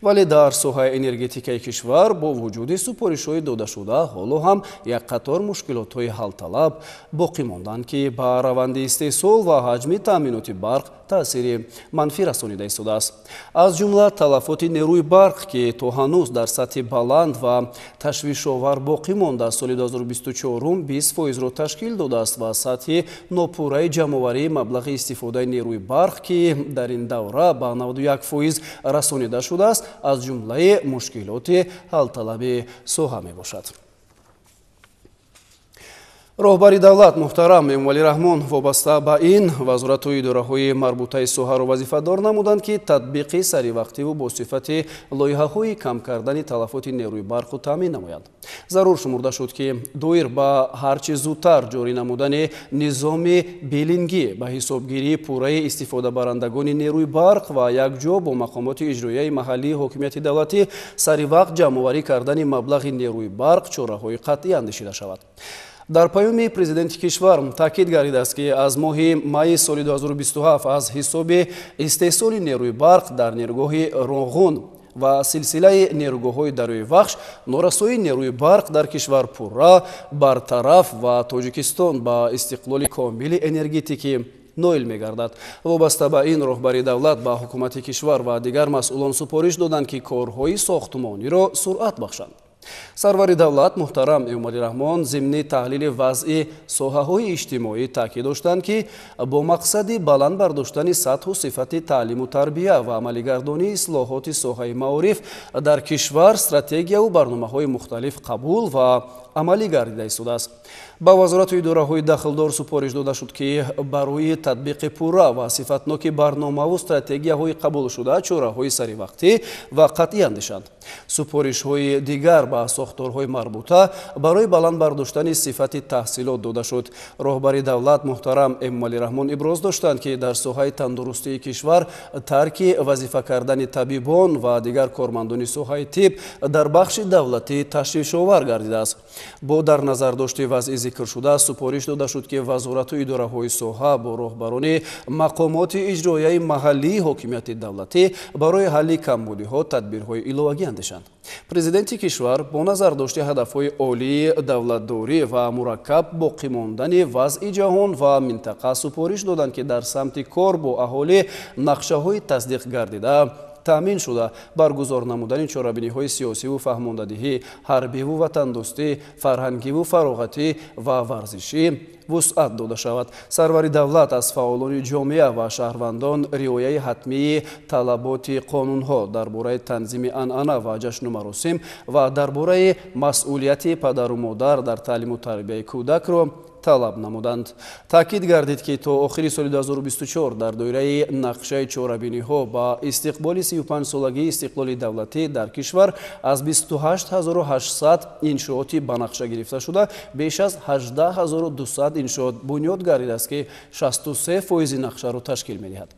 Вале дар соҳаи энергетикаи кишвар бо вуҷуди супоришҳои додашуда ҳоло ҳам як қатор мушкилотҳои ҳалталаб боқӣ монданд, ки ба раванди истеҳсол ва ҳаҷми таъминоти барқ таъсири манфӣ расонида истодааст. Аз ҷумла талафоти нерӯи барқ, ки то ҳанӯз дар сатҳи баланд ва ташвишовар боқӣ монда, соли 2024 20%-ро ташкил додааст ва сатҳи нопурраи ҷамъоварии маблағи истифодаи нерӯи барқ, ки дар ин давра ба 91% расонида шудааст, аз ҷумлаи мушкилоти ҳалталаби соҳа мебошад. Роҳбари давлат муҳтарам Эмомалӣ Раҳмон вобаста ба ин вазорату идораҳои марбутаи соҳаро вазифадор намуданд, ки татбиқи саривақтиву бо сифати лоиҳаҳои кам кардани талафоти нерӯи барқу таъмин намоянд. Зарур шумурда шуд, ки доир ба ҳарчи зудтар ҷорӣ намудани низоми билингӣ ба ҳисобгирии пурраи истифодабарандагони нерӯи барқ ва якҷо бо мақомоти иҷроияи маҳаллии ҳокимияти давлатӣ саривақт ҷамъоварӣ кардани маблағи нерӯи барқ чораҳои қатъӣ андешида шавад. Дар паёми президенти кишвар таъкид гардидааст, ки аз моҳи майи соли 2027 аз ҳисоби истеҳсоли нерӯи барқ дар нерӯгоҳи Роғун ва силсилаи нерӯгоҳҳои дарёи Вахш норасоии нерӯи барқ дар кишвар пурра бартараф ва Тоҷикистон ба истиқлоли комили энергетикӣ ноил мегардад. Вобаста ба ин роҳбари давлат ба ҳукумати кишвар ва дигар масъулон супориш доданд, ки корҳои сохтмониро суръат бахшанд. Сарвари давлат муҳтарам Эмомалӣ Раҳмон зимни таҳлили вазъи соҳаҳои иҷтимоӣ таъкид доштанд, ки бо мақсади баланд бардоштани сатҳу сифати таълиму тарбия ва амалигардонии ислоҳоти соҳаи маориф дар кишвар стратегияву барномаҳои мухталиф қабул ва амалӣ гардида истодааст. Ба вазорату идораҳои дахлдор супориш дода шуд, ки барои татбиқи пурра ва сифатноки барномаву стратегияҳои қабулшуда чораҳои саривақтӣ ва қатъӣ андешанд. Супоришҳои дигар ба сохторҳои марбута барои баланд бардоштани сифати таҳсилот дода шуд. Роҳбари давлат муҳтарам Эмомалӣ Раҳмон иброз доштанд, ки дар соҳаи тандурустии кишвар тарки вазифа кардани табибон ва дигар кормандони соҳаи тиб дар бахши давлатӣ ташвишовар гардидааст. Бо дар назардошти вазъи зикршуда супориш дода шуд, ки вазорату идораҳои соҳа бо роҳбарони мақомоти иҷроияи маҳаллии ҳокимияти давлатӣ барои ҳалли камбудиҳо тадбирҳои иловагӣ андешанд. Президенти кишвар бо назардошти ҳадафҳои олии давлатдорӣ ва мураккаб боқӣ мондани вазъи ҷаҳон ва минтақа супориш доданд, ки дар самти кор бо аҳолӣ нақшаҳои тасдиқ гардида таъмин шуда, баргузор намудани чорабиниҳои сиёсиву фаҳмондадиҳӣ, ҳарбиву ватандӯстӣ, фарҳангиву фароғатӣ ва варзишӣ вусъат дода шавад. Сарвари давлат аз фаъолони ҷомеа ва шаҳрвандон риояи ҳатмии талаботи қонунҳо дар бораи танзими анъана ва ҷашну маросим ва дар бораи масъулияти падару модар дар таълиму тарбияи кӯдакро талаб намуданд. Таъкид гардид, ки то охири соли 2024 дар доираи нақшаи чорабиниҳо ба истиқболи 35-солагии истиқлоли давлатӣ дар кишвар аз 28800 иншооти ба нақша гирифта шуда, беш аз 18200 иншоот бунёд гардидааст, ки 63% нақшаро ташкил медиҳад.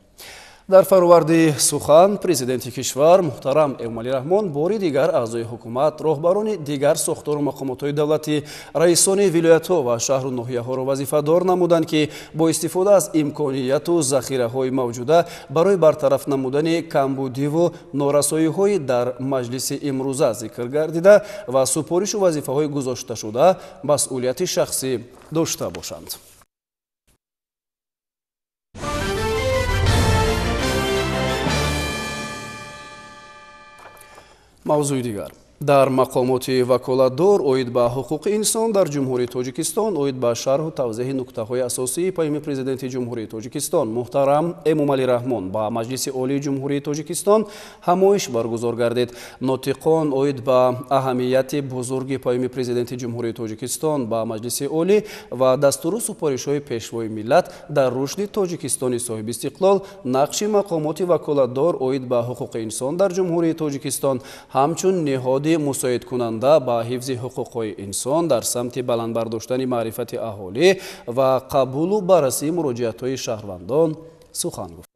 Дар фароварди сухан президенти кишвар муҳтарам Эмомалӣ Раҳмон бори дигар аъзои ҳукумат, роҳбарони дигар сохтору мақомотҳои давлатӣ, раисони вилоятҳо ва шаҳру ноҳияҳоро вазифадор намуданд, ки бо истифода аз имконияту захираҳои мавҷуда барои бартараф намудани камбудиву норасоиҳои дар маҷлиси имрӯза зикр гардида ва супоришу вазифаҳои гузошташуда масъулияти шахсӣ дошта бошанд. Мавзӯи дигар. Дар мақомоти ваколатдор оид ба ҳуқуқи инсон дар Ҷумҳурии Тоҷикистон оид ба шарҳу тавзеҳи нуктаҳои асосии паёми президенти Ҷумҳурии Тоҷикистон муҳтарам Эмомалӣ Раҳмон ба Маҷлиси Олии Ҷумҳурии Тоҷикистон ҳамоиш баргузор гардид. Нотиқон оид ба аҳамияти бузурги паёми президенти Ҷумҳурии Тоҷикистон ба Маҷлиси Олӣ ва дастуру супоришҳои пешвои миллат дар рушди Тоҷикистони соҳибистиқлол, нақши мақомоти ваколатдор оид ба ҳуқуқи инсон дар Ҷумҳурии Тоҷикистон ҳамчун ниҳоди мусоидкунанда ба ҳифзи ҳуқуқҳои инсон дар самти баланд бардоштани маърифати аҳолӣ ва қабулу баррасии муроҷиатҳои шаҳрвандон сухан гуфтанд.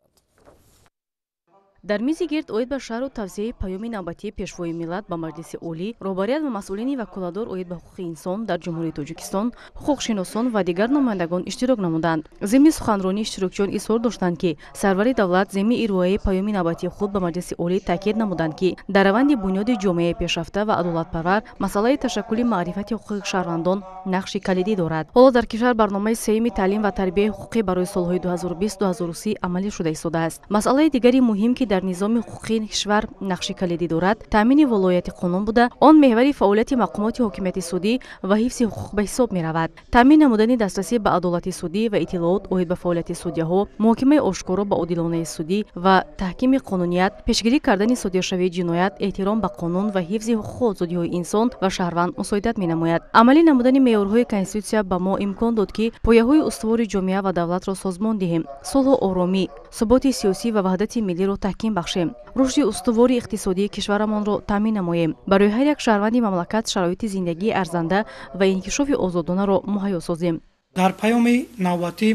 Дар мизи гирд оид ба шарҳу тавзеҳи паёми навбатии Пешвои миллат ба Маҷлиси Олӣ, роҳбарият ва масъулини ваколатдор оид ба ҳуқуқи инсон дар Ҷумҳурии Тоҷикистон, ҳуқуқшиносон ва дигар намояндагон иштирок намуданд. Зимни суханронӣ иштирокчиён изҳор доштанд, ки сарвари давлат зимни ироаи паёми навбатии худ ба Маҷлиси Олӣ таъкид намуданд, ки дар раванди бунёди ҷомеаи пешрафта ва адолатпарвар масъалаи ташаккули маърифати ҳуқуқи шаҳрвандон нақши калидӣ дорад. Ҳоло дар кишвар барномаи сеюми таълим ва тарбияи ҳуқуқӣ барои солҳои 2020-2030 амалӣ шуда истодааст. Масъалаи дигари муҳим, ки дар низоми ҳуқуқии кишвар нақши калидӣ дорад, таъмини волояти қонун буда, он меҳвари фаъолияти мақомоти ҳокимияти судӣ ва ҳифзи ҳуқуқ ба ҳисоб меравад. Таъмин намудани дастрасӣ ба адолати судӣ ва иттилоот оид ба фаъолияти судяҳо, муҳокимаи ошкоро ба одилонаи судӣ ва таҳкими қонуният, пешгирӣ кардани содиршавии ҷиноят, эҳтиром ба қонун ва ҳифзи ҳуқуқу озодиҳои инсон ва шаҳрванд мусоидат менамояд. Амалӣ намудани меъёрҳои Конститутсия ба мо имкон дод, ки пояҳои устувори ҷомеа ва давлатро созмон диҳем, сулҳу оромӣ, суботи сиёсӣ ва ваҳдати миллиро таҳким бахшем, рушди устувори иқтисодии кишварамонро таъмин намоем, барои ҳар як шаҳрванди мамлакат шароити зиндагии арзанда ва инкишофи озодонаро муҳайё созем. Дар паёми навбатӣ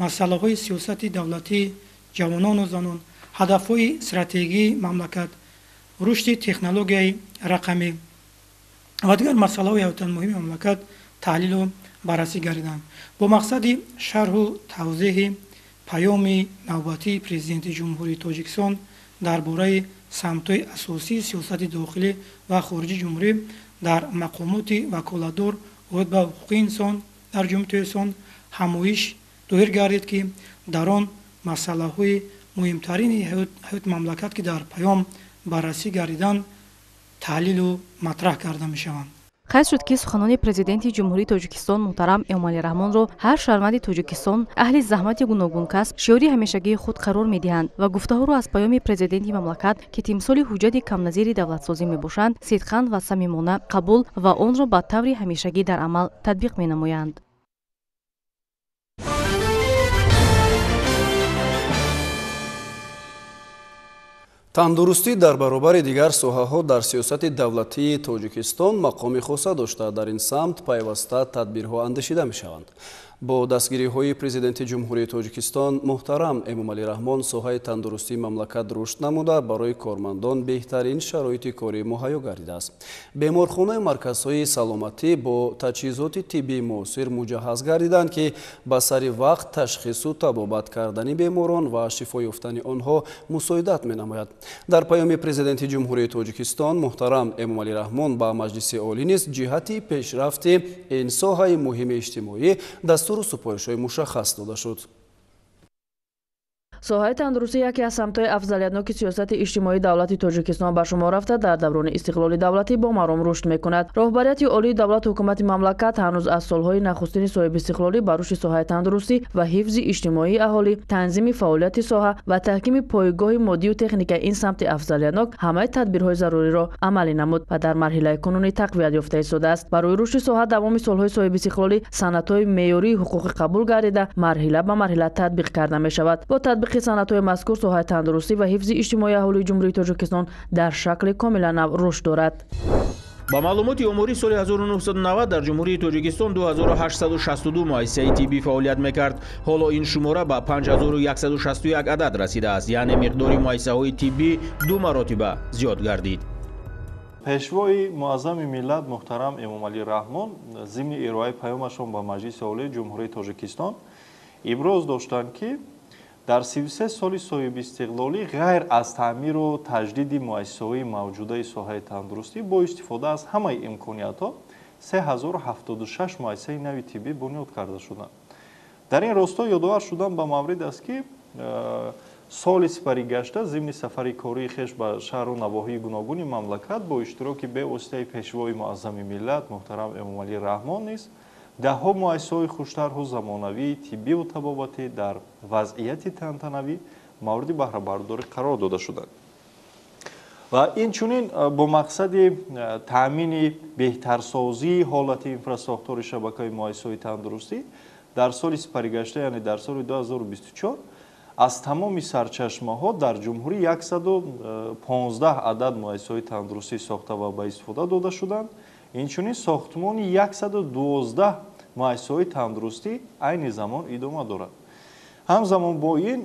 масъалаҳои сиёсати давлатӣ, ҷавонону занон, ҳадафҳои стратегии мамлакат, рушди технологияи рақамӣ ва дигар масъалаҳои ҳаётан муҳими мамлакат таҳлилу баррасӣ гардиданд. Бо мақсади шарҳу тавзеҳи паёми навбатии Президенти Ҷумҳурии Тоҷикистон дар бораи самтҳои асосии сиёсати дохилӣ ва хориҷии ҷумҳурӣ дар мақомоти ваколатдор оид ба ҳуқуқи инсон дар Ҷумҳурии Тоҷикистон ҳамоиш доир гардид, ки дар он масъалаҳои муҳимтарини ҳаёти мамлакат, ки дар паём баррасӣ гардиданд, таҳлилу матраҳ карда мешаванд. Қайд шуд, ки суханони Президенти Ҷумҳурии Тоҷикистон муҳтарам Эмомалӣ Раҳмонро ҳар шаҳрванди Тоҷикистон, аҳли заҳмати гуногункасб шиори ҳамешагии худ қарор медиҳанд ва гуфтаҳоро аз паёми президенти мамлакат, ки тимсоли ҳуҷҷати камназири давлатсозӣ мебошанд, сидқан ва самимона қабул ва онро ба таври ҳамешагӣ дар амал татбиқ менамоянд. Тандурустӣ дар баробари дигар соҳаҳо дар сиёсати давлатии Тоҷикистон мақоми хоса дошта, дар ин самт пайваста тадбирҳо андешида мешаванд. Бо дастгириҳои Президенти Ҷумҳурии Тоҷикистон муҳтарам Эмомалӣ Раҳмон соҳаи тандурустии мамлакат рушд намуда, барои кормандон беҳтарин шароити корӣ муҳайё гардидааст. Беморхонаи марказҳои саломатӣ бо таҷҳизоти тиббии муосир муҷаҳҳаз гардиданд, ки ба сари вақт ташхису табобат кардани беморон ва шифо ёфтани онҳо мусоидат менамояд. Дар паёми Президенти Ҷумҳурии Тоҷикистон муҳтарам Эмомалӣ Раҳмон ба Маҷлиси Олӣ низ ҷиҳати пешрафти ин соҳаи муҳими иҷтимоӣ дастуру супоришҳои мушаххас дода шуд. Соҳаи тандурустӣ яке аз самтҳои афзалиятноки сиёсати иҷтимоии давлати Тоҷикистон ба шумор рафта, дар даврони истиқлоли давлатӣ бо маром рушд мекунад. Роҳбарияти олии давлату ҳукумати мамлакат ҳанӯз аз солҳои нахустини соҳибистиқлолӣ ба рушди соҳаи тандурустӣ ва ҳифзи иҷтимоии аҳолӣ, танзими фаъолияти соҳа ва таҳкими пойгоҳи моддию техникаи ин самти афзалиятнок ҳамаи тадбирҳои заруриро амалӣ намуд ва дар марҳилаи кунунӣ тақвият ёфта истодааст. Барои рушди соҳа давоми солҳои соҳибистиқлолӣ санадҳои меъёрии ҳуқуқӣ қабул гардида, марҳила ба марҳила татбиқ карда мешавад. Бо татбиқи санадҳои мазкур соҳаи тандурустӣ ва ҳифзи иҷтимоии аҳолии Ҷумҳурии Тоҷикистон дар шакли комилан нав рушд дорад. Ба маълумоти оморӣ соли 1990 дар Ҷумҳурии Тоҷикистон 2862 муассисаи тиббӣ фаъолият мекард. Ҳоло ин шумора ба 5161 адад расидааст, яъне миқдори муассисаҳои тиббӣ ду маротиба зиёд гардид. Пешвои муаззами миллат муҳтарам Эмомалӣ Раҳмон зимни ироаи паёмашон ба Маҷлиси Олии Ҷумҳурии Тоҷикистон иброз доштанд, ки дар 33 соли соҳибистиқлолӣ ғайр аз таъмиру таҷдиди муассисаҳои мавҷудаи соҳаи тандурустӣ бо истифода аз ҳамаи имкониятҳо 3076 муассисаи нави тиббӣ бунёд карда шуданд. Дар ин росто ёдовар шудан ба маврид аст, ки соли сипаригашта зимни сафари кории хеш ба шаҳру навоҳии гуногуни мамлакат бо иштироки бевоситаи пешвои муаззами миллат муҳтарам Эмомалӣ Раҳмон низ даҳҳо муассисаҳои хуштарҳу замонавии тиббиву табобатӣ дар вазъияти тантанавӣ мавриди баҳрабардорӣ қарор дода шуданд. Ва инчунин бо мақсади таъмини беҳтарсозии ҳолати инфрасохтори шабакаи муассисаҳои тандурустӣ дар соли сипаригашта, яъне дар соли 2024, аз тамоми сарчашмаҳо дар ҷумҳурӣ 115 адад муассисаҳои тандурустӣ сохта ва ба истифода дода шуданд. Инчунин сохтмони 112 муассисаҳои тандурустӣ айни замон идома дорад. Ҳамзамон бо ин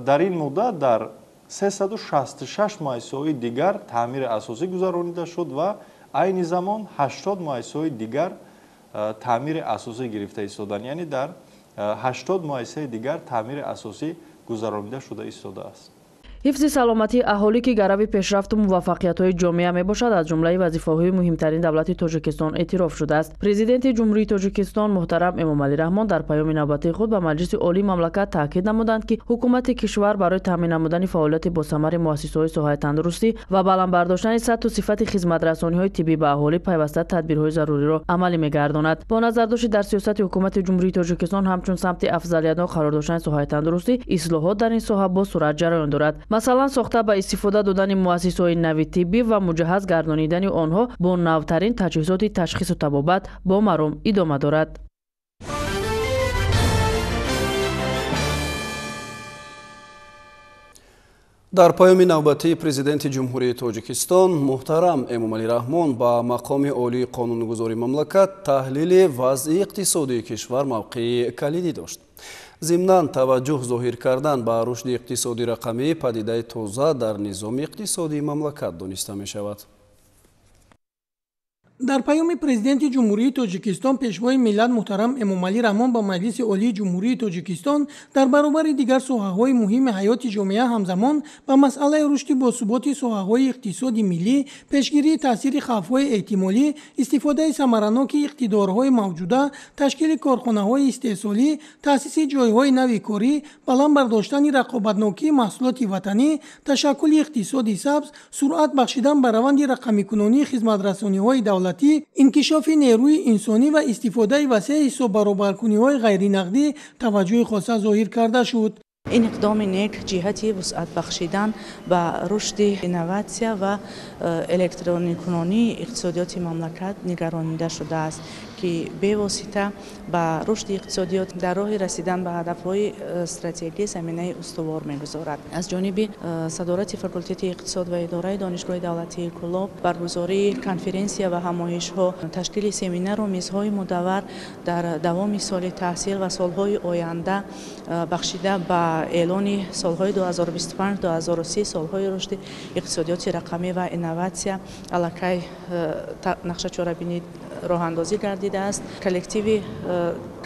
дар ин муддат дар 366 муассисаҳои дигар таъмири асосӣ гузаронида шуд ва айни замон 80 муассисаҳои дигар таъмири асосӣ гирифта истоданд. Яъне дар 80 муассисаи дигар таъмири асосӣ гузаронида шуда истодааст. Ҳифзи саломатии аҳолӣ, ки гарави пешрафту муваффақиятҳои ҷомеа мебошад, аз ҷумлаи вазифаҳои муҳимтарин давлати Тоҷикистон эътироф шудааст. Президенти Ҷумҳурии Тоҷикистон муҳтарам Эмомалӣ Раҳмон дар паёми навбатии худ ба Маҷлиси Олии мамлакат таъкид намуданд, ки ҳукумати кишвар барои таъмин намудани фаъолияти босамари муассисаҳои соҳаи тандурустӣ ва баланд бардоштани сатҳу сифати хизматрасониҳои тиббӣ ба аҳолӣ пайваста тадбирҳои заруриро амалӣ мегардонад. Бо назардошти дар сиёсати ҳукумати Ҷумҳурии Тоҷикистон ҳамчун самти афзалиятнок қарор доштани соҳаи тандурустӣ, ислоҳот дар ин соҳа бо суръат ҷараён дорад. Масалан, сохта ба истифода додани муассисаҳои нави тиббӣ ва муҷаҳҳаз гардонидани онҳо бо навтарин таҷҳизоти ташхису табобат бо маром идома дорад. Дар паёми навбатии Президенти Ҷумҳурии Тоҷикистон муҳтарам Эмомалӣ Раҳмон ба мақоми олии қонунгузори мамлакат таҳлили вазъи иқтисодии кишвар мавқеи калидӣ дошт. Зимнан таваҷҷӯҳ зоҳир кардан ба рушди иқтисоди рақамӣ падидаи тоза дар низоми иқтисодии мамлакат дониста мешавад. Дар паёми Президенти Ҷумҳурии Тоҷикистон Пешвои миллат муҳтарам Эмомалӣ Раҳмон ба Маҷлиси Олии Ҷумҳурии Тоҷикистон дар баробари дигар соҳаҳои муҳими ҳаёти ҷомеа ҳамзамон ба масъалаи рушди босуботи соҳаҳои иқтисоди миллӣ, пешгирии таъсири хавфҳои эҳтимолӣ, истифодаи самараноки иқтидорҳои мавҷуда, ташкили корхонаҳои истеҳсолӣ, таъсиси ҷойҳои нави корӣ, баланд бардоштани рақобатнокии маҳсулоти ватанӣ, ташаккули иқтисоди сабз, суръат бахшидан ба раванди рақамикунонии хизматрасониҳои давлатӣ, инкишофи нерӯи инсонӣ ва истифодаи васеи ҳисоббаробаркуниҳои ғайринақдӣ таваҷҷӯҳи хоса зоҳир карда шуд. Ин иқдоми нек ҷиҳати вусъат бахшидан ба рушди инноватсия ва электроникунонии иқтисодиёти мамлакат нигаронида шудааст, ки бевосита ба рушди иқтисодиёт дар роҳи расидан ба ҳадафҳои стратегӣ заминаи устувор мегузорад. Аз ҷониби садорати факултети иқтисод ва идораи Донишгоҳи давлатии Кӯлоб баргузории конференсия ва ҳамоишҳо, ташкили семинару мизҳои мудаввар дар давоми соли таҳсил ва солҳои оянда бахшида ба эълони солҳои 2025-2030 солҳои рушди иқтисодиёти рақамӣ ва инноватсия аллакай нақшачорабинӣ роҳандозӣ гардидааст. Коллективи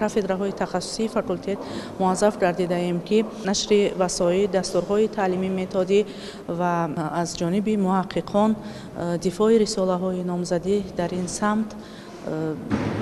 кафедраҳои тахассусии факултет муаззаф гардидаем, ки нашри васоит, дастурҳои таълимӣ методӣ ва аз ҷониби муҳаққиқон дифои рисолаҳои номзадӣ дар ин самт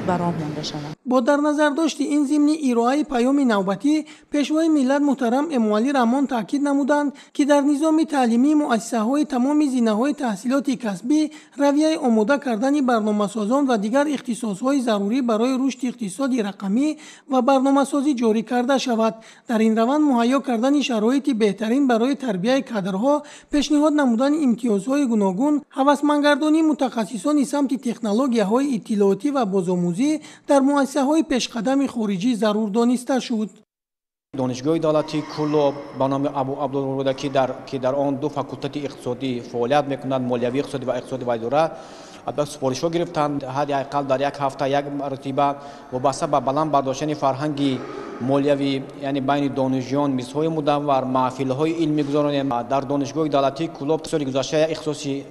ба роҳ монда шаванд. Бо дар назардошти ин зимни ироаи паёми навбатӣ Пешвои миллат муҳтарам Эмомалӣ Раҳмон таъкид намуданд, ки дар низоми таълимии муассисаҳои тамоми зинаҳои таҳсилоти касбӣ равияи омода кардани барномасозон ва дигар ихтисосҳои зарурӣ барои рушди иқтисоди рақамӣ ва барномасозӣ ҷорӣ карда шавад. Дар ин раванд муҳайё кардани шароити беҳтарин барои тарбияи кадрҳо, пешниҳод намудани имтиёзҳои гуногун, ҳавасмандгардонии мутахассисони самти технологияҳои иттилоотӣ ва бозомӯзӣ дар муассисаҳои пешқадами хориҷӣ зарур дониста шуд. Донишгоҳи давлатии Кӯлоб ба номи Абу Абдуллоҳ Рӯдакӣ, ки дар он ду факултети иқтисодӣ фаъолият мекунанд, молиявӣ иқтисодӣ ва иқтисоди ва идора, супоришҳо гирифтанд. Ҳадди ақал дар як ҳафта як маротиба вобаста ба баланд бардоштани фарҳанги молиявӣ, яъне байни донишҷӯён мизҳои мудаввар, маҳфилҳои илмӣ гузаронем. Дар Донишгоҳи давлатии Кӯлоб соли гузашта як ихтисоси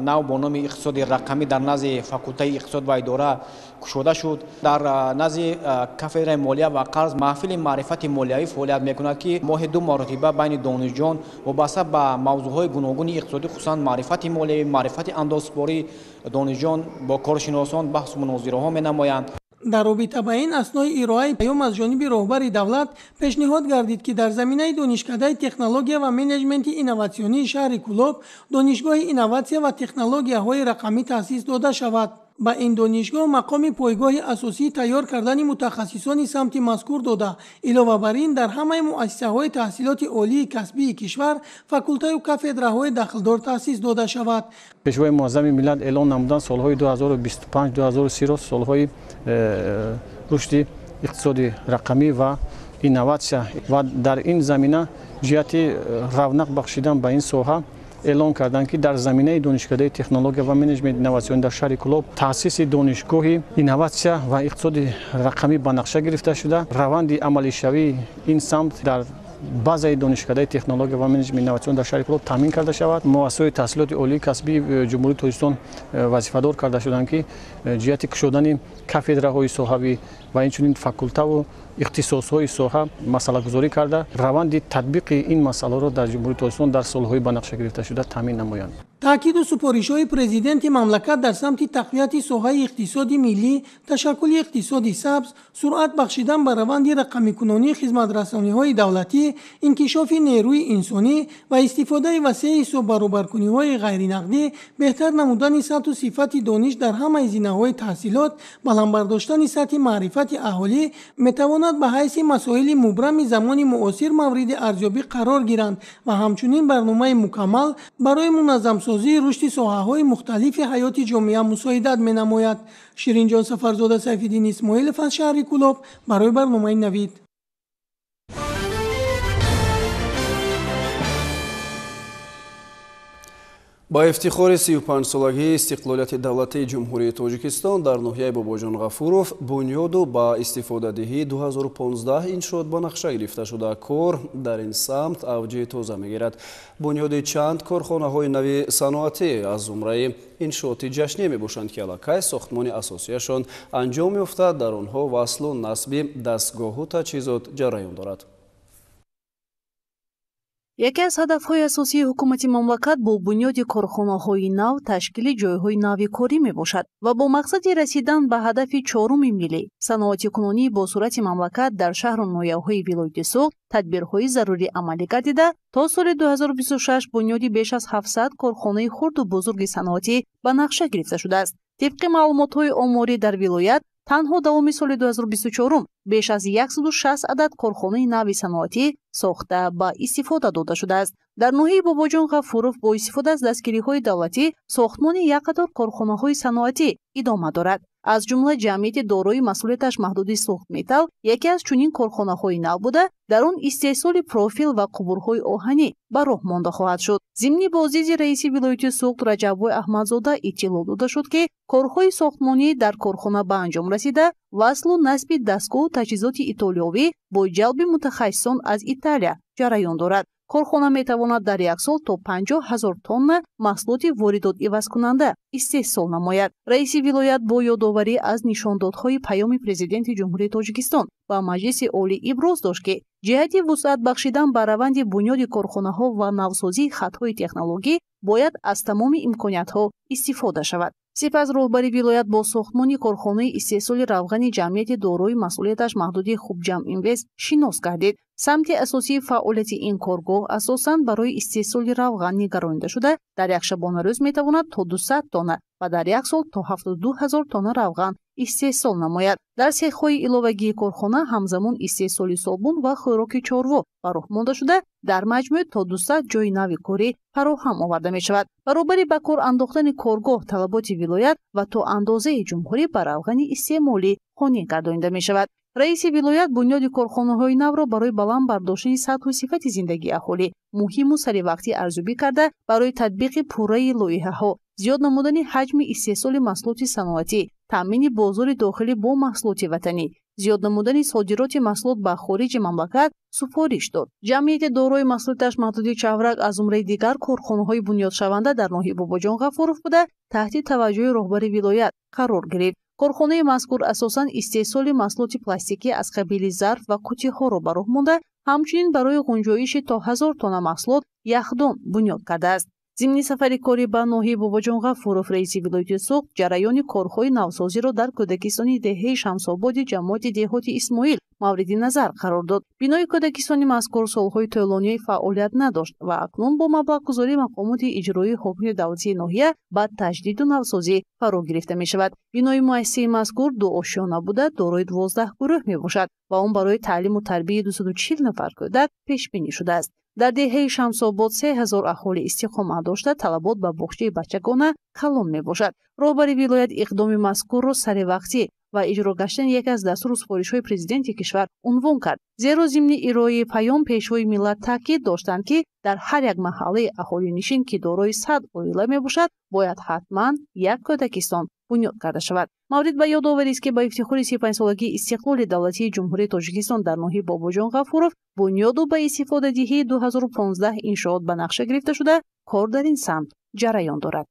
нав бо номи иқтисоди рақамӣ дар назди факултаи иқтисод ва идора кушода шуд. Дар назди кафедраи молия ва қарз маҳфили маърифати молиявӣ фаъолият мекунад, ки моҳи ду маротиба байни донишҷӯён вобаста ба мавзӯъҳои гуногуни иқтисодӣ, хусусан маърифати молиявӣ, маърифати андозсупорӣ, донишҷӯён бо коршиносон баҳсу мунозираҳо менамоянд. Дар робита ба ин аснои ироаи паём аз ҷониби роҳбари давлат пешниҳод гардид, ки дар заминаи Донишкадаи технология ва менеҷменти инноватсионии шаҳри Кӯлоб Донишгоҳи инноватсия ва технологияҳои рақамӣ таъсис дода шавад. Ба ин донишгоҳ мақоми пойгоҳи асосии тайёр кардани мутахассисони самти мазкур дода, илова бар ин дар ҳамаи муассисаҳои таҳсилоти олии касбии кишвар факултаю кафедраҳои дахлдор таъсис дода шавад. Пешвои муаззами миллат эълон намуданд солҳои 2025-2030 солҳои рушди иқтисоди рақамӣ ва инноватсия ва дар ин замина ҷиҳати равнақ бахшидан ба ин соҳа эълон карданд, ки дар заминаи Донишкадаи технология ва менеҷменти инноватсионӣ дар шаҳри Кӯлоб таъсиси Донишгоҳи инноватсия ва иқтисоди рақамӣ ба нақша гирифта шуда, раванди амалишавии ин самт дар базаи донишкадаи технология ва менеҷменти инноватсион дар шаҳри Кӯлоб таъмин карда шавад. Муассисаҳои таҳсилоти олии касбии Ҷумҳурии Тоҷикистон вазифадор карда шуданд, ки ҷиҳати кушодани кафедраҳои соҳавӣ ва инчунин факултаву ихтисосҳои соҳа масъалагузорӣ карда, раванди татбиқи ин масъаларо дар Ҷумҳурии Тоҷикистон дар солҳои ба нақша гирифташуда таъмин намоянд. Таъкиду супоришҳои президенти мамлакат дар самти тақвияти соҳаи иқтисоди миллӣ, ташаккули иқтисоди сабз, суръат бахшидан ба раванди рақамикунонии хизматрасониҳои давлатӣ, инкишофи нерӯи инсонӣ ва истифодаи васеи ҳисоббаробаркуниҳои ғайринақдӣ, беҳтар намудани сатҳу сифати дониш дар ҳамаи зинаҳои таҳсилот, баланд бардоштани сатҳи маърифати аҳолӣ метавонад ба ҳайси масоили мубрами замони муосир мавриди арзёбӣ қарор гиранд ва ҳамчунин барномаи мукаммал барои муназзамсозии рушди соҳаҳои мухталифи ҳаёти ҷомеа мусоидат менамояд. Ширинҷон Сафарзода, Сайфиддин Исмоилов аз шаҳри Кӯлоб барои барномаи Навид. Ба ифтихори 35-солагии истиқлолияти давлатии Ҷумҳурии Тоҷикистон дар ноҳияи Бобоҷон Ғафуров бунёду ба истифодадиҳии 2015 иншоот ба нақша гирифта шуда, кор дар ин самт авҷи тоза мегирад. Бунёди чанд корхонаҳои нави саноатӣ аз зумраи иншооти ҷашнӣ мебошанд, ки аллакай сохтмони асосияшон анҷом ёфта, дар онҳо васлу насби дастгоҳу таҷҳизот ҷараён дорад. Яке аз ҳадафҳои асосии ҳукумати мамлакат бо бунёди корхонаҳои нав ташкили ҷойҳои нави корӣ мебошад ва бо мақсади расидан ба ҳадафи чоруми миллӣ саноатикунонии босуръати мамлакат дар шаҳру ноҳияҳои вилояти Суғд тадбирҳои зарурӣ амалӣ гардида, то соли 2026 бунёди беш аз 700 корхонаи хурду бузурги саноатӣ ба нақша гирифта шудааст. Тибқи маълумотҳои оморӣ дар вилоят танҳо давоми соли 2024 беш аз 160 адад корхонаи нави саноатӣ сохта ба истифода дода шудааст. Дар ноҳияи Бобоҷон Ғафуров бо истифода аз дастгириҳои давлатӣ сохтмони як қатор корхонаҳои саноатӣ идома дорад. Аз ҷумла ҷамъияти дорои масъулияташ маҳдуди Суғдметалл яке аз чунин корхонаҳои нав буда, дар он истеҳсоли профил ва қубурҳои оҳанӣ ба роҳ монда хоҳад шуд. Зимни боздиди раиси вилояти Суғд Раҷаббой Аҳмадзода иттилоъ дода шуд, ки корҳои сохтмонӣ дар корхона ба анҷом расида, васлу насби дастгоҳу таҷҳизоти итолиёвӣ бо ҷалби мутахассисон аз Италия ҷараён дорад. Корхона метавонад дар як сол то 50 000 тонна маҳсулоти воридотивазкунанда истеҳсол намояд. Раиси вилоят бо ёдоварӣ аз нишондодҳои паёми президенти Ҷумҳурии Тоҷикистон ба Маҷлиси Олӣ иброз дошт, ки ҷиҳати вусъат бахшидан ба раванди бунёди корхонаҳо ва навсозии хатҳои технологӣ бояд аз тамоми имкониятҳо истифода шавад. Сипас роҳбари вилоят бо сохтмони корхонаи истеҳсоли равғани ҷамъияти дорои масъулияташ маҳдуди Хубҷамъинвест шинос гардид. Самти асосии фаъолияти ин коргоҳ асосан барои истеҳсоли равған нигаронида шуда, дар як шабонарӯз метавонад то 200 тонна ва дар як сол то 72 000 тонна равған истеҳсол намояд. Дар сехҳои иловагии корхона ҳамзамон истеҳсоли собун ва хӯроки чорво ба роҳ монда шуда, дар маҷмӯъ то 200 ҷойи нави корӣ фароҳам оварда мешавад. Баробари ба кор андохтани коргоҳ талаботи вилоят ва то андозаи ҷумҳурӣ ба равғани истеъмолӣ қонеъ гардонида мешавад. Раиси вилоят бунёди корхонаҳои навро барои баланд бардоштани сатҳу сифати зиндагии аҳолӣ муҳиму саривақтӣ арзёбӣ карда, барои татбиқи пурраи лоиҳаҳо, зиёд намудани ҳаҷми истеҳсоли маҳсулоти саноатӣ, таъмини бозори дохилӣ бо маҳсулоти ватанӣ, зиёд намудани содироти маҳсулот ба хориҷи мамлакат супориш дод. Ҷамъияти дорои масъулияташ маҳдуди Чаврак аз зумраи дигар корхонаҳои бунёдшаванда дар ноҳияи Бобоҷон Ғафуров буда, таҳти таваҷҷӯҳи роҳбари вилоят қарор гирифт. Корхонаи мазкур асосан истеҳсоли маҳсулоти пластикӣ аз қабили зарф ва қуттиҳоро ба роҳ монда, ҳамчунин барои ғунҷоиши то 1000 тонна маҳсулот яхдон бунёд кардааст. Зимни сафари корӣ ба ноҳияи Бобоҷон Ғафуров раиси вилояти Суғд ҷараёни корҳои навсозиро дар кӯдакистони деҳаи Шамсободи ҷамоати деҳоти Исмоил мавриди назар қарор дод. Бинои кӯдакистони мазкур солҳои тӯлонии фаъолият надошт ва акнун бо маблағгузории мақомоти иҷроии ҳокимияти давлатии ноҳия ба таҷдиду навсозӣ фаро гирифта мешавад. Бинои муассисаи мазкур дуошёна буда, дорои 12 гурӯҳ мебошад ва он барои таълиму тарбияи 240 нафар кӯдак пешбинӣ шудааст. Дар деҳаи Шамсобод 3000 аҳолӣ истиқомат дошта, талабот ба боғчаи бачагона калон мебошад. Роҳбари вилоят иқдоми мазкурро саривақтӣ ва иҷро гаштани яке аз дастуру супоришҳои президенти кишвар унвон кард. Зеро зимни ироаи паём Пешвои миллат таъкид доштанд, ки дар ҳар як маҳаллаи аҳолинишин, ки дорои 100 оила мебошад, бояд ҳатман як кӯдакистон бунёд карда шавад. Маврид ба ёд оварист, ки ба ифтихори 35-солагии истиқлоли давлатии Ҷумҳурии Тоҷикистон дар ноҳияи Бобоҷон Ғафуров бунёду ба истифодадиҳии 2015 иншоот ба нақша гирифта шуда, кор дар ин самт ҷараён дорад.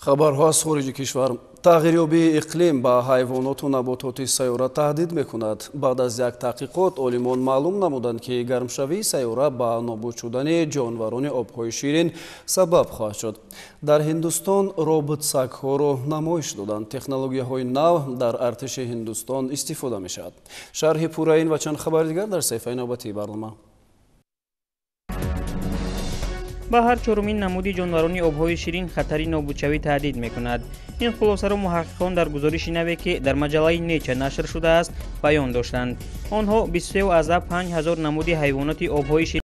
Хабарҳо аз хориҷи кишвар. Тағйирёбии иқлим ба ҳайвоноту набототи сайёра таҳдид мекунад. Баъд аз як таҳқиқот олимон маълум намуданд, ки гармшавии сайёра ба нобуд шудани ҷонварони обҳои ширин сабаб хоҳад шуд. Дар Ҳиндустон роботсагҳоро намоиш доданд. Технологияҳои нав дар артиши Ҳиндустон истифода мешавад. Шарҳи пурраин ва чанд хабари дигар дар саҳифаи навбатии барнома. Ба ҳар чорумин намуди ҷонварони обҳои ширин хатари нобудшавӣ таҳдид мекунад. Ин хулосаро муҳаққиқон дар гузориши наве, ки дар маҷаллаи Nature нашр шудааст, баён доштанд. Онҳо 23,5 ҳазор намуди ҳайвоноти обҳои ширин